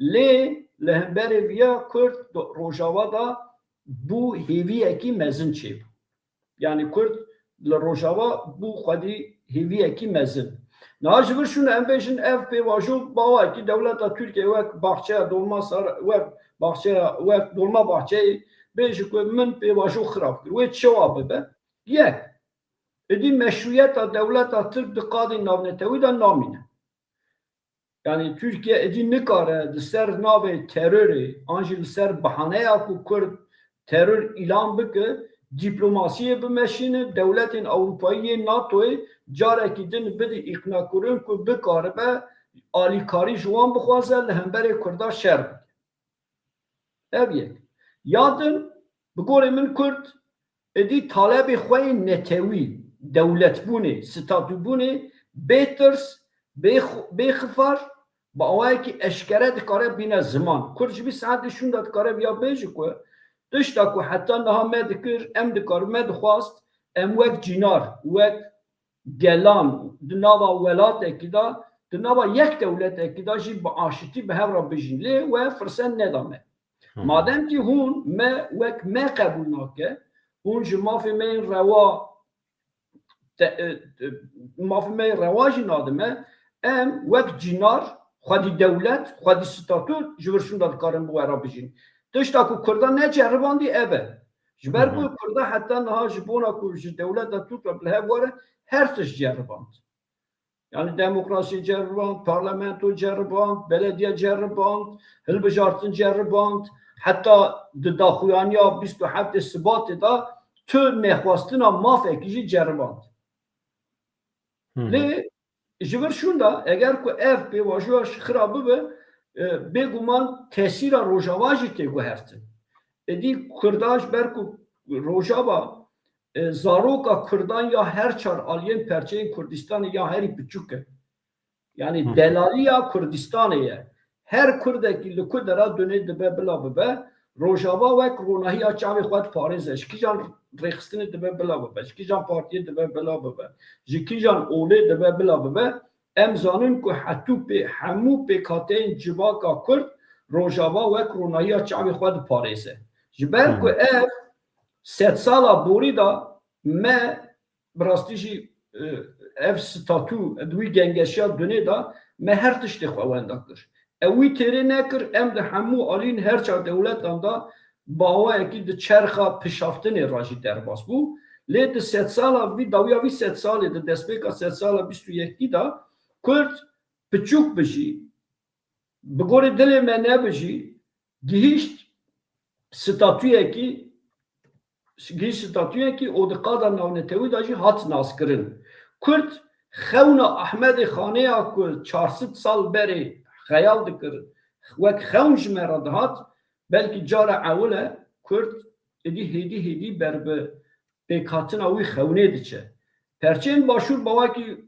Lê li hemberê viya Kurd di Rojava de bû hêviyekî mezin çêbû. Yani Kurd li Rojava bû xwedî hêviyekî mezin. Niha ji vir şûnde em bêjin ev pêvajo bi awayekî dewleta Tirkiyeyê wek Baxçeya Dolma Sar-, wek Baxçeya, wek Dolmabahçeyê bêje ku min pêvajo xirab kir. Wê çawa bibe? Yek, êdî meşrûyeta dewleta Tirk di qadên navnetewî de namîne. Yani Tirkiye êdî nikare di ser navê terorê an jî li ser bahaneya ku Kurd teror îlan bike, dîplomasiyê bimeşîne, dewletên Ewropayî yên NATOyê carekî din bide îqnakirin ku bikaribe alîkarî ji wan bixwaze li hemberê Kurda şer bike. Ev yek. Ya din, bi gorê min Kurd êdî talebê xwe yên netewî, dewletbûnê, statûbûnê, bê tirs, bê xu-, bê xifar, bi awayekî eşkere dikare bîne ziman. Kurd ji vî saetê şûnda dikare viya bêje ku tişta ku heta niha me dikir, em dikar, me dixwast, em wek cînar, wek gelan di nava welatekî de, di nava yek dewletekî de jî bi aşitî bi hev re bijîn. Lê we firsend neda me. Hı. Madem kî hûn me wek me qebûl nake, hûn ji mafê me yên rewa te-, e, e, mafê me yên rewa jî nadime, em wek cînar, xwedî dewlet, xwedî statû ji vir şûnda dikarin bi we re bijîn. Tişta ku Kurda neceribandî ev e. Ji ber Hı hı. ku Kurda heta niha ji bona ku ji dewleta Tirk re bi hev were, her tişt ceriband. Yani demokrasî ceriband, parlamento ceriband, belediye ceriband, hilbijartin ceriband, heta di daxuyaniya bîst û heftê Sibatê de tu nexwestina mafekî jî ceriband. Hı hı. Lê ji vir şûnda eger ku ev pêvajoya ji xira bibe, e, bêguman tesîra Rojava jî tê guhertin. Êdî Kurda ji ber ku Rojava, e, zaroka Kurdan ya her çar aliyên perçeyên Kurdistanê ya herî piçûk e. Yani Hı. delaliya Kurdistanê ye. Her Kurdekî li ku dera dunê dibe bila bibe, Rojava wek ronahiya çavê xwe diparêze. Ji kîjan rêxistinê dibe bila bibe, ji kîjan partiyê dibe bila bibe, ji kîjan olê dibe bila bibe, em zanin ku hetû pê, hemû pêkhateyên civaka Kurd Rojava wek ronahiya çavê xwe diparêze. Ji ber ku Hı. ev sedsala borî de me bi rastî jî, e, ev statû di wî gengeşiya dunê de me her tiştê xwe wenda kir. Ew wî têrê nekir, em di hemû alîn her çar dewletan de bi awayekî di çerxa pişaftinê re jî derbas bû. Lê di sedsala vî, dawiya vî sedsalê, di destpêka sedsala bîst û yekî de Kurd piçûk bijî, bi gorî dilê me nebijî, gihîşt statuyekî, gihîşt statuyekî û di qada navnetewî de jî hat naskirin. Kurd xewna Ehmedê Xanê ya ku çar sed sal berê xeyal dikir, wek xewn ji me re dihat, belkî cara ewil e Kurd êdî hêdî hêdî ber bi pêkhatina wî xewnê diçe. Perçeyên Başûr bawakî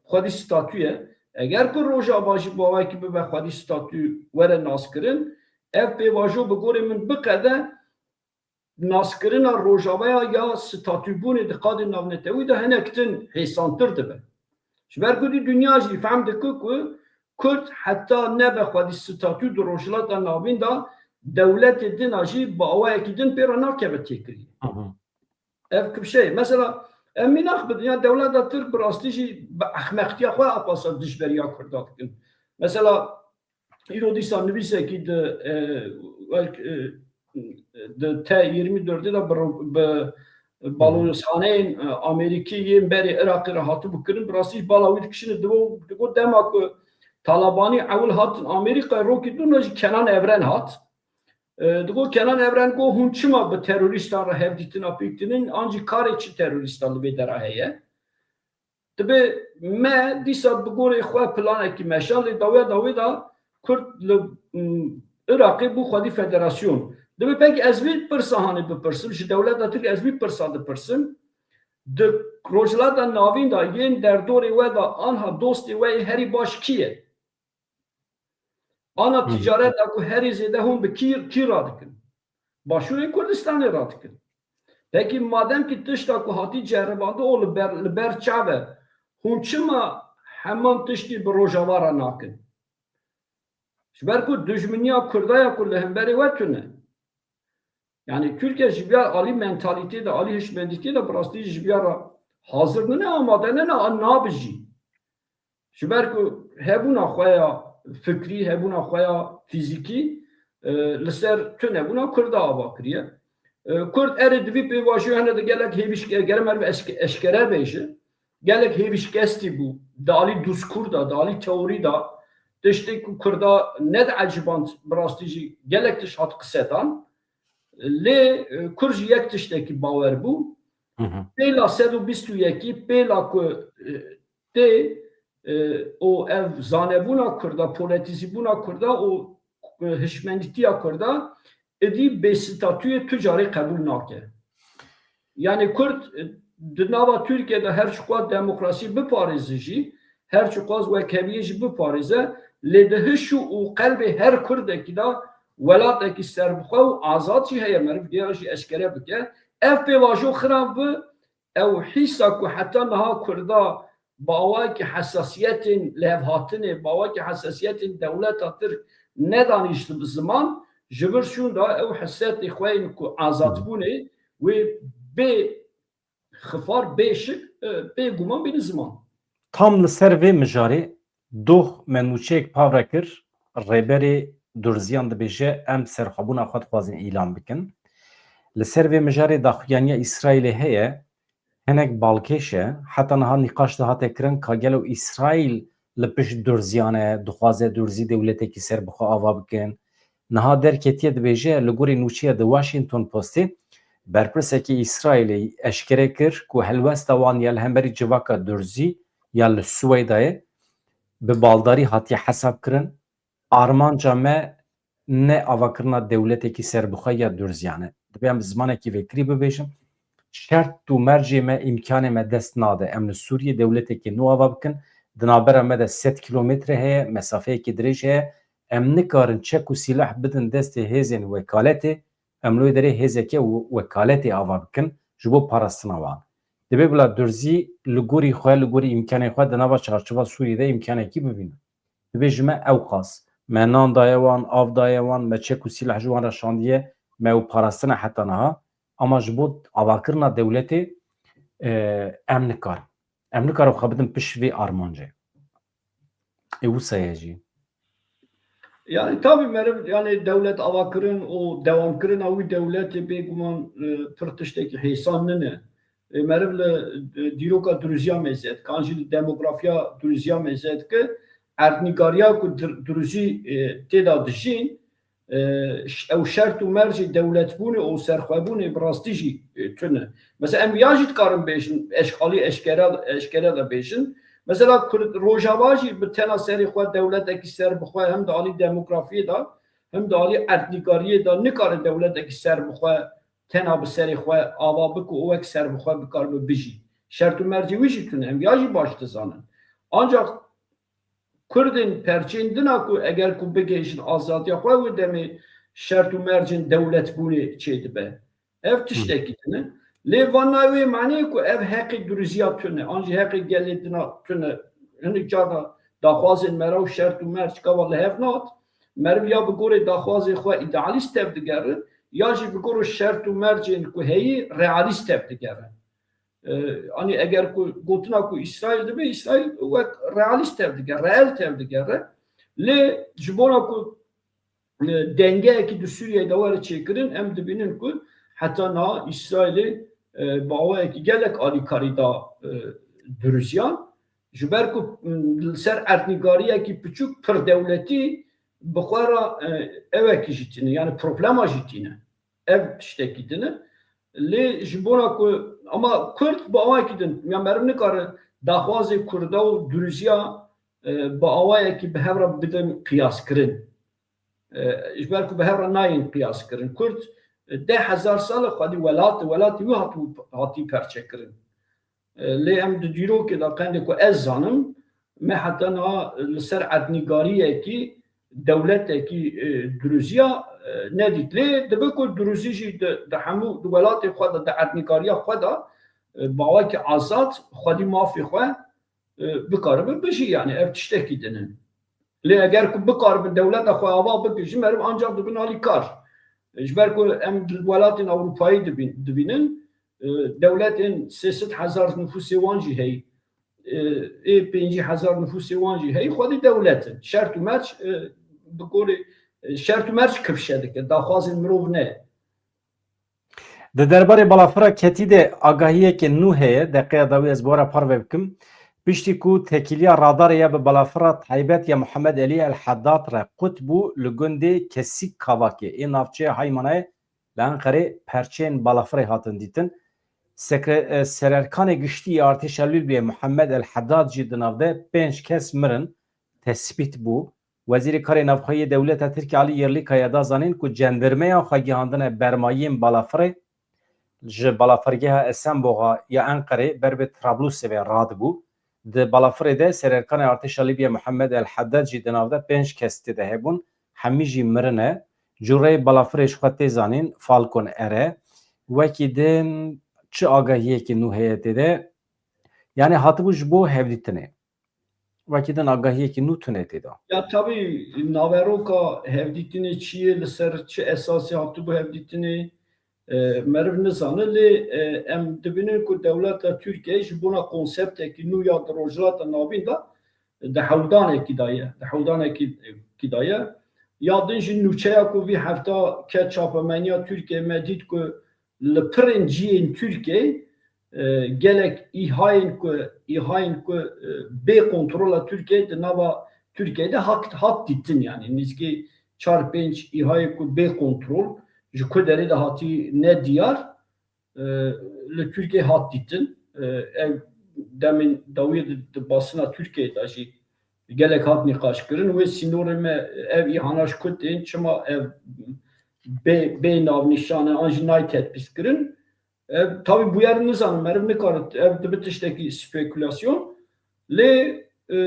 xwedî statû ye. Eger ku Rojava jî bawekî bibe xwedî statû were naskirin, ev pêvajo bi gorê min biqede naskirina Rojavaya ya statûbûnê di qadê navnetewî de hinek din hêsantir dibe. Ji ber ku dî dinya jî fehm dike ku Kurd heta nebe xwedî statû di Rojhilata Navîn de dewletê din a jî bi awayekî din pê re nakeve têkiliyê. Hı hı. Ev kifşe ye. Mesela, em mînax bidin, ya dewleta Tirk bi rastî jî bi ehmeqtiya xwe apasa dijberiya Kurda dikin. Mesela, îro dîsa nivîsekî di, e, wek, e, di T yirmi dördê de bi ro-, bi balonozxaneyên, e, Amerîkî yên berê Iraqê re hatibû kirin, bi rastî jî bala wî dikişîne, digo, digo dema ku Talabanî ewil hatin Amerîkayê, rokî dûna jî Kenan Evren hat. E, digo Kenan Evren got, hûn çima bi terorîstan re hevdîtina pêk tînin, an jî karê çi terorîsta li vê dera heye? Dibe me dîsa bi gorê xwe planekî meşan, lê dawiya dawê de Kurd li, m, Iraqê bû xwedî federasyon. Dibe pek ez vê pirsa hanê bipirsim, ji dewleta Tirk ez vê pirsa dipirsim. Di Rojhilata Navîn de yên derdorê we de anha dostê we yê herî baş kî ye? Ana Hı. ticareta ku herî zêde hûn bi kî, kî radikin? Başûrê Kurdistanê radikin. Pekî madem ki tişta ku hatî ceribandin û li ber, li ber çav e, hûn çima heman tiştî bi Rojava re nakin? Ji ber ku dijminiya Kurda ya ku li hemberê we tune. Yani Tirkiye ji biya alî mentalîtê de, alî hişmendîtiyê de bi rastî ji biya re hazir nine, amade nine, an nabijî. Ji ber ku hebûna xwe ya fikrî, hebûna xwe ya fîzîkî, e, li ser tunebûna Kurda ava kiriye. E, Kurd erê di vî pêvajoyê hene de gelek hêvîşke-, gere meriv eşke-, eşkere bêje. Gelek hêvîşkestî bû. Di alî dûskur de, di alî teorî de tiştê ku Kurda nedieciband bi rastî jî gelek tişt hat qisedan. Lê, e, Kurd ji yek tiştekî bawer bû. Hı hı. Pêla sed û bîst û yekî, pêla ku, e, tê, e, û ev zanebûna Kurda, poletîzîbûna Kurda û, e, hişmendîtiya Kurda êdî bêstatûyê tu carê qebûl nake. Yani Kurd, e, di nava Tirkiye de her çiqas demokrasî biparêze jî, her çiqas wekheviyê jî biparêze, lê di hiş û qelbê her Kurdekî de welatekî serbixwe û azad jî heye, meriv vêya jî eşkere bike. Ev pêvajo xirav bi, ew hîsa ku heta niha Kurda bi awayekî hesasiyetên lihevhatinê, bi awayekî hesasiyetên dewleta Tirk nedanîşt bi ziman, ji vir şûnda ew hesretê xwe yên ku azadbûnê wê bê xifar, bê şik, e, bê guman bîne ziman. Tam li ser vê mijarê doh me nûçeyek pav re kir, rêberê Durziyan dibêje, em serxwebûna xwe dixwazin îlan bikin. Li ser vê mijarê daxuyaniya Îsraîlê heye, Hinek balkêş e. Heta niha nîqaş dihate kirin ka gelo Îsraîl li pişt Durziyan e, dixwaze Durzî dewletekî serbixwe ava bikin. Niha derketiye dibêje, li gorî nûçeya di Washington Postê, berpirsekî Îsraîlê eşkere kir ku helwesta wan ya li hemberî civaka Durzî ya li Swêdayê bi baldarî hatiye hesabkirin. Armanca me ne avakirina dewletekî serbixwe ya Durziyan e. Divê em bi zimanekî vekirî bibêjim. Şert û mercê me, îmkanê me dest nade. Em li Sûriyê dewletekî nû ava bikin. Di navbera me de sed kîlometre heye, mesafeyekî dirêj heye. Em nikarin çek û sîleh bidin destê hêzên wekaletê. Em li wê derê hêzeke we-, wekaletê ava bikin ji bo parastina wan. Divê bila Durzî li gorî xwe, li gorî îmkanê xwe di nava çarçova Sûriyê de îmkanekî bibînin. Divê ji me ewqas. Me nan daye wan, av daye wan, me çek û sîleh ji wan re şandiye, me ew parastine heta niha. Ama ji bo avakirina dewletê, e, em nikarin. Em nikarin xwe bidin pişt vê armancê. Ê wisa ye jî. Yani tabii meriv, yani dewlet avakirin û dewamkirina wî dewletê bêguman, e, pir tiştekî hêsan nine. E, meriv li, e, dîroka Duruziya mêze dike, an jî li demografiya Duruziya mêze dike, erdnîgariya ku Dur-, Duruzî, e, tê de dijîn, e, ş-, ew şert û mercê dewletbûnê û serxwebûnê bi rastî jî, e, tune. Mesela em ya jî dikarin bêjin, eşkalî eşkere, eşkere de bêjin. Mesela Kurd, Rojava jî bi tena serê xwe dewletekî serbixwe hem di alî demografiyê de, hem di alî erdnîgariyê de nikare dewletekî serbixwe tena bi serê xwe ava bike û wek serbixwe bikaribe bijî. Şert û mercê wî jî tune, em ya jî baş dizanin. Ancak Kurdên perçên din a ku eger ku bigihîjin azadiya xwe, wê demê şert û mercên dewletbûnê çêdibe. Ev tiştekî din e. Lê van nayê wê maneyê ku ev heqê Duruziya tune, an jî heqê gelê din a tune. Hinek carna daxwazên me re û şert û merc gava li hev nat. Meriv ya bi gorê daxwazê xwe îdealîst tevdigere, ya jî bi gorê şert û mercên ku heyî realîst tevdigere. E, anî eger ku gotina ku Îsraîl dibe, Îsraîl wek realîst tevdige, reel tevdigere. Lê ji bona ku, e, dengeyekî di Sûriyeyê de were çêkirin, em dibînin ku heta niha Îsraîlê, e, bi awayekî gelek alîkarî da, e, Duruziyan. Ji ber ku, m, li ser erdnîgariyekî piçûk pir dewletî bi xwe re, e, ewekî jî tîne, yani problema jî tîne. Ev tiştekî din e. Lê ji bona ku, ama Kurd bi awayekî din, ya meriv nikare daxwazê Kurda û Duruziya, e, bi awayekî bi hev re bidin qiyaskirin. E, ji ber ku bi hev re nayên qiyaskirin. Kurd, e, deh hezar sal e xwedî welat e, welatê wî hatibû, hatî perçekirin. E, lê em di dîrokê de qendê ku ez zanim, me heta niha li ser etnîgariyekî, dewletekî, e, Duruziya, e, nedît. Lê dibe ku Duruzî jî di, di hemû, di welatê xwe de, di etnîgariya xwe de, e, bi awakî azad xwedî mafê xwe, e, bikaribe bijî, yani ev tiştekî din e. Lê eger ku bikaribin dewleta xwe ava bikin jî, meriv ancak dibin alîkar. Ji ber ku em di welatên Ewropayê dibîn-, dibînin, e, dewletên sê sed hezar nifûsê wan jî heyî, e, ê pêncî hezar nifûsê wan jî heyî, xwedî dewlet in. Şert û merc, e, bi gorî, e, şert û merc kifşe dike, daxwazên mirov ne. Di derbarê balafira Ketî de agahiyeke nû heye, deqeya dawî ez bi we re parve bikim. Piştî ku tekîliya radarê ya bi balafira taybet ya Muhammed Elî El Heddad re qut bû, li gundê Kesîk Kavakê ê navçeya Haymanayê li Enqerê perçeyên balafirê hatin dîtin. Sekre-, e, Sererkanê Giştî yê Artêşa Lîbyayê Muhammed El Heddad jî di nav de pênc kes mirin, tespît bû. Wezîrê Karê Navxwe yê Dewleta Tirkiyê Alî Yerlîkaya da zanîn ku cendirmeyan xwe gihandine bermayiyên balafirê ji balafirgeha Esenboga ya Enqerê ber bi Trablusê ve radibû. Di balafirê de Sererkanê Artêşa Lîbya Muhammed El Heddad jî di nav de pênc kes tê de hebûn. Hemî jî mirin e. Cureyê balafirê ji xwe tê zanîn, Falcon R e. Wekî din çi agahiyekî nû heye tê de? Yani hatibû ji bo hevdîtinê. Wekî din agahiyekî nû tune tê de. Ya tabî naveroka hevdîtinê çi ye, li ser çi esasê hatibû hevdîtinê, e, meriv nizane, lê, e, em dibînin ku dewleta Tirkiyeyê ji bona konseptekî nû ya di Rojhilata Navîn de di hewldanekî de ye, di hewldanekî, kî de ye. Ya din jî nûçeya ku vî hefta ke çapemeniya Tirkiyeyê me dît ku li pirên cihên Tirkiyeyê e, gelek îhayên ku îhayên ku e, bê kontrola Tirkiyeyê di nava Tirkiyeyê de hat, hat dîtin, yani nizkî çar pênc îhayê ku bê kontrol ji ku derê de hatî ne diyar, e, li Tirkiyeyê hat dîtin. E, ev demên dawiyê di, di basîna Tirkiyeyê de jî gelek hat nîqaş kirin. Wê sînorê me ev îhana ji ku tên, çima ev bê, bê navnîşan e an jî nayê tedbîs kirin? E, tabî bûyer nizane, meriv nikare, ev dibe tiştekî spekulasyon. Lê e,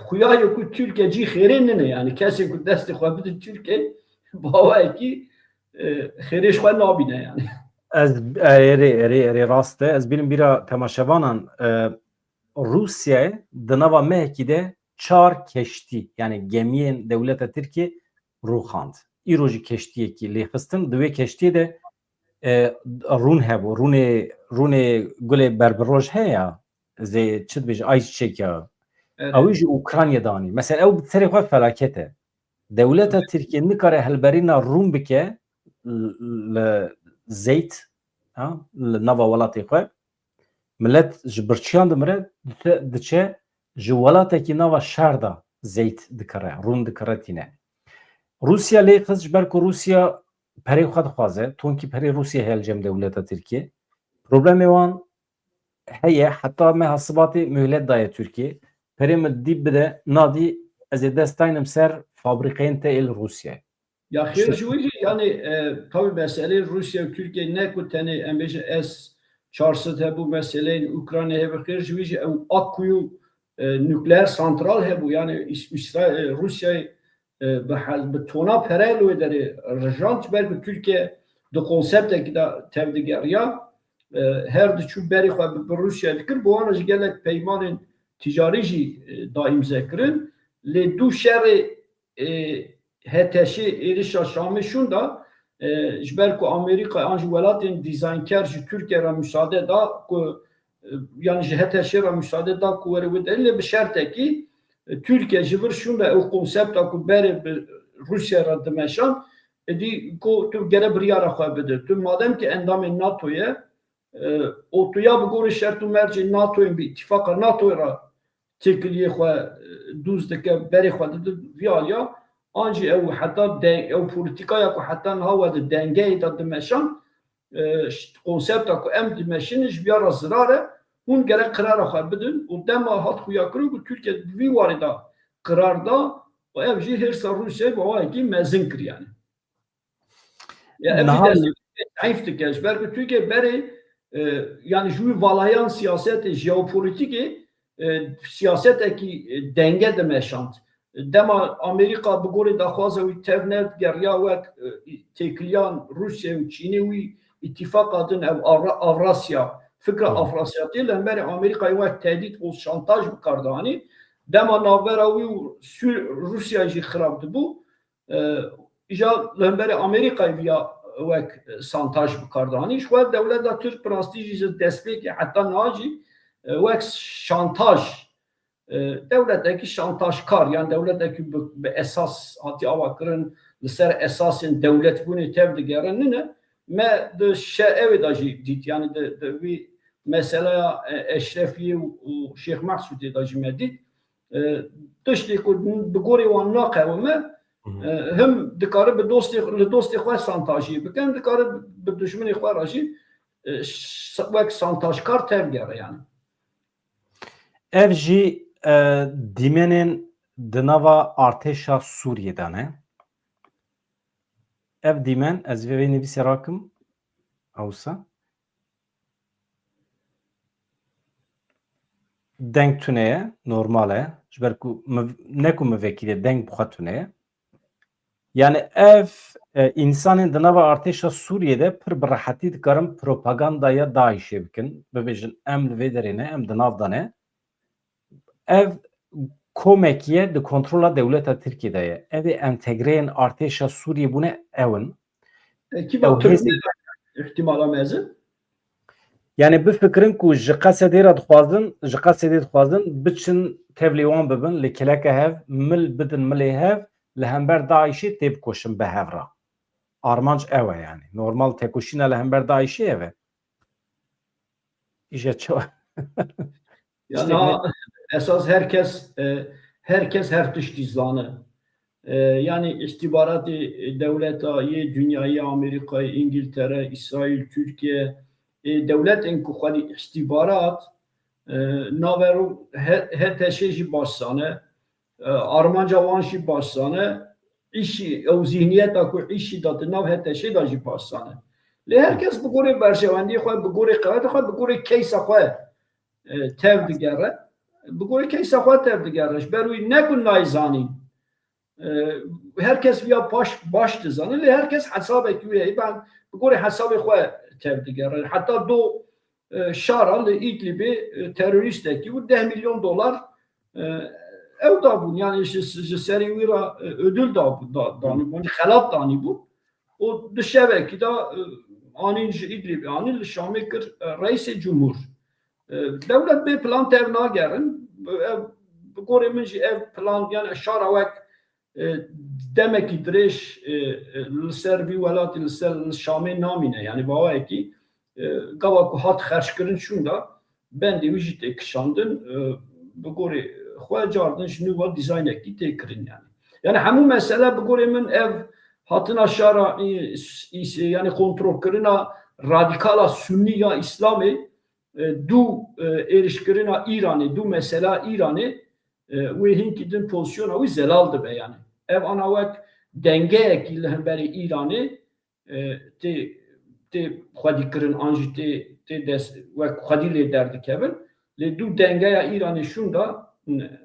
xuya ye ku Tirkiye cî xêrê nine, yani kesê ku destê xwe bide Tirkiye, bawayekî e, xêrê ji xwe nabîne yani. Ez erê erê erê rast e. Ez bînim bîra temaşevanan, e, Rûsya di nava mehekî de çar keştî, yani gemiyên dewleta Tirkiye rûxand. Îro jî keştiyekî lêxistin. Di wê keştiyê de e, rûn hebû. Rûnê, rûnê gulê berbiroj heye ya. Zê çi dibêje, ayçiçek ya. Evet. Ew jî Ukrayna danî. Mesela ew bi serê xwe felaket e. Dewleta Tirkiye nikare hilberîna rûn bike l-, li zeyt, ha, li nava welatê xwe. Milet ji birçiyan dimire, diçe, diçe ji welatekî nava şer de zeyt dikire, rûn dikire tîne. Rûsya lê xist, ji ber ku Rûsya perê xwe dixwaze, tonkî perê Rûsya heye li cem dewleta Tirkiye. Problemê wan heye, heta meha Sibatê muhlet daye Tirkiye. Perê min dî bide, nadî ez ê dest daynim ser fabrîkeyên te ê li Rûsyayê. Ya xêr ji wî jî, yani, e, tabii meseleyê Rûsya û Tirkiye ne ku tenê em bêjin S çar sed hebû, meseleyên Ukrayna hebe, xêr ji wî jî ew Akkuyu, e, nukleer santral hebû, yani Îs-, Îsra-, e, Rûsyayê, e, bi he-, bi tona pere li wê derê rijand, ji ber ku Tirkiye di konseptekî de tevdigeriya, e, her diçû berê xwe bi, bi Rûsya dikir, bi wan re ji gelek peymanên ticarî jî, e, da îmze kirin. Lê dû şerê e, H T Ş êrişa Şamê şûnda, e, ji ber ku Amerîka an jî welatên dîzaynker ji Tirkiye re müsaade da ku, e, yani ji H T Ş re müsaade da ku were wê derê, lê bi şertekî, e, Tirkiye ji vir şûnda ew konsepta ku berê bi Rûsya re dimeşan, êdî ku tu gere biryara xwe bide. Tu madem ki endamê NATO ye, e, û tu ya bi gorî şert û mercê NATOyê, bi îtîfaqa NATOyê re têkiliyê xwe, e, dûz dike, berê xwe dide vî aliya, an jî ew heta de-, ew polîtîkaya ku heta niha we di dengeyê de dimeşan, e, ş-, konsepta ku em dimeşînin ji vîya re zirar e, hûn gerek qirara xwe bidin û dema hat xuyakirin ku Tirkiye di vî warê de qirar da û ev jî hêrsa Rûsyayê bi awayekî mezin kir yani. Ya, ev jî Niha dest zeyf dike. Ji ber ku Tirkiye berê, e, yani ji wî valayan siyasetê, jeopolitîkê, e, siyasetekî, e, denge dimeşand. Dema Amerîka bi gorî daxwaza wî tev nedigeriya wek, e, têkiliyan Rûsya û Çînê wî îtîfaqa din ev Avra-, Avrasya, fikra Hı. Avrasyatiyê li hemberî Amerîkayê wek tehdît û şantaj bi kar dihanî. Dema navbera wî û Sûr-, Rûsya jî xirab dibû. E, îja li hemberî Amerîkayê viya wek santaj bi kar dihanî. Ji xwe dewleta Tirk bi rastî jî ji destpêkê heta niha jî, e, wek şantaj, e, dewletekî şantajkar, yan dewletekî bi, bi esas hatî ava kirin, li ser esasên dewletbûnê tev digerin, nine. Me di şe-, ewê de jî dît, yani di, di wî meseleya, e, Eşrefiyê û, û Şêx Mehsûdê de jî me dît. E, tiştê ku bi gorî wan naqewime, Hı hı. e, him dikare bi dostê, li dostê xwe santajiyê bike, him dikare bi dijminê xwe re jî, e, ş-, wek santajkar tevgere yani. Ev jî, e, dîmenên di nava artêşa Sûriyê de ne. Ev dîmen, ez vê vê nivîsê rakim, ewsa. Deng tune ye, normal e. Ji ber ku min, ne ku min vekirî, deng bi xwe tune ye. Yani ev, e, însanên di nava artêşa Sûriyê de pir bi rehetî dikarin propagandaya DAIŞê bikin. Bibêjin, em li vê derê ne, em di nav de ne. Ev komekî ye di kontrola dewleta Tirkiyê de ye. Ev ê entegreyên artêşa Sûriyê bûne ew in. E, kî Ew ba Tirk hêzên ne ihtimala mezin? Yani bifikirin ku ji Qesedê re dixwazin, ji Qesedê dixwazin biçin tevlî wan bibin, li kileke hev, mil bidin milê hev, li hember DAIŞê têbikoşin bi hev re. Armanc ew e yani. Normal tekoşîna li hember DAIŞê ev e. îje çi? Yani esas herkes e, herkes her tiştî zane. E, yani îstîbaratê dewleta yê dinyayê, Amerîkayê, Îngiltere, Îsraîl, Tirkiye, e, dewletên ku xwedî îstîbarat e, navero HTŞ jî baş zane, e, armanca wan jî baş zane, îşî ew zîhniyeta ku îşî date nav HTŞ de jî baş zane. Lê her kes bi gorê berjewendiyê xwe, bi gorê qewetê xwe, bi gorê keysa xwe e, tev digere. Bi gorê keysa xwe tev digere. Ji ber wî ne ku nayzanîn. E, her kes viya baş, baş dizane, lê her kes hesabekî wî heye. Ben bi gorê hesabê xwe tev digere. Heta do e, şara li Îdlibê e, terorîstekî û deh milyon dolar e, ew dabûn. Yani ji, ji serî wî re e, ödül dabû, da, danîbûn, xelat danîbûn. Û di şevekî de e, anîn ji Îdlibê anîn li Şamê kir e, reîsê cumhur. E, dewlet bê plan tev nagerin. Ev, bi gorê min jî ev plan, yani şara wek e, demekî dirêj e, e, li ser vî welatî, li ser li Şamê namîne. Yani bawayekî e, gava ku hat xerckirin şûnda bendê wî jî tê kişandin, e, bi gorê xwe cardin ji nû ve dîzaynekî tê kirin yani. Yani hemû mesele bi gorê min ev hatina şara î- î- yani kontrolkirina radîkala sunnî ya Îslamê e, dû e, êrişkirina Îranê, dû mesela Îranê e, wê hinkî din pozisyona wî zelal dibe yani. Ev ana wek dengeyekî li hemberî Îranê e, tê tê xwedî kirin an jî tê tê dest wek xwedî lê derdikevin. Lê dû dengeya Îranê şûnda n-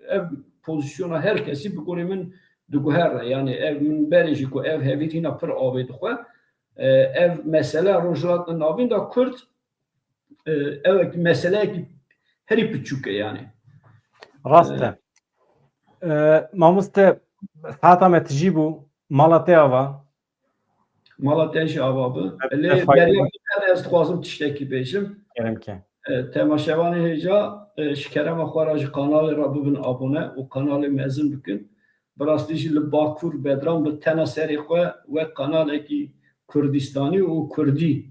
ev pozisyona her kesî bi gorê min diguhere. Yani ev min berê jî ku ev hevîrîna pir avê dixwe. E, ev mesele Rojhilatê Navîn de Kurd e, ew mesele herî piçûk e yani. Rast e. E, mamoste, saeta me tijî bû, mala te ava. Mala te jî ava bi. Lê Meryem, ez dixwazim tiştekî bêjim. Kerem ke. E, temaşevanê hêja, e, ji kerema xwe re ji kanalê re bibin abone û kanalê mezin bikin. Bi rastî jî li Bakur Bedran bi tena serê xwe wek kanalekî Kurdistanî û Kurdî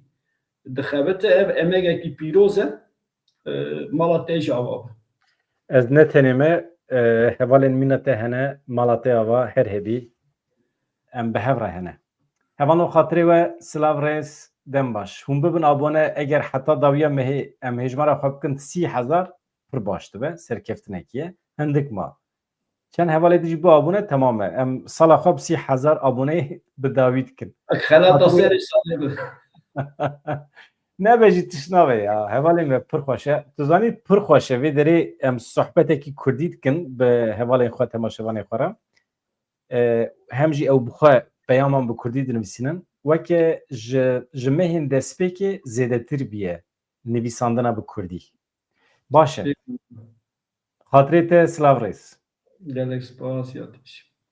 dixebite. Ev emegekî pîroz e. E, mala te jî ava be. Ez ne tenê me, e, hevalên mîna te hene, mala te ava her hebî. Em bi hev re hene. Hevalno xatirê we silav rêz dem baş. Hûn bibin abone, eger heta dawiya mehê em hêjmara xwe bikin sî hezar, pir baş dibe, serkeftinekî ye. Hindik ma. Çend hevalê dijî biabûne, temam e. Em sala xwe bi sî hezar aboneyê bi dawî dikin. Xelata serê salê bi. Nebe jî tişt nabe ya. Hevalên me pir xweş e. Tu zanî pir xweş e. Vê derê em sohbetekî kurdî dikin bi hevalên xwe, temaşevanên xwe re. E, hem jî ew bi xwe peyaman bi kurdî dinivîsînin. Weke ji, ji mehên destpêkê zêdetir bûye nivîsandina bi kurdî. Baş e. Xatirê te silav rêz. Gelek spas ya te jî.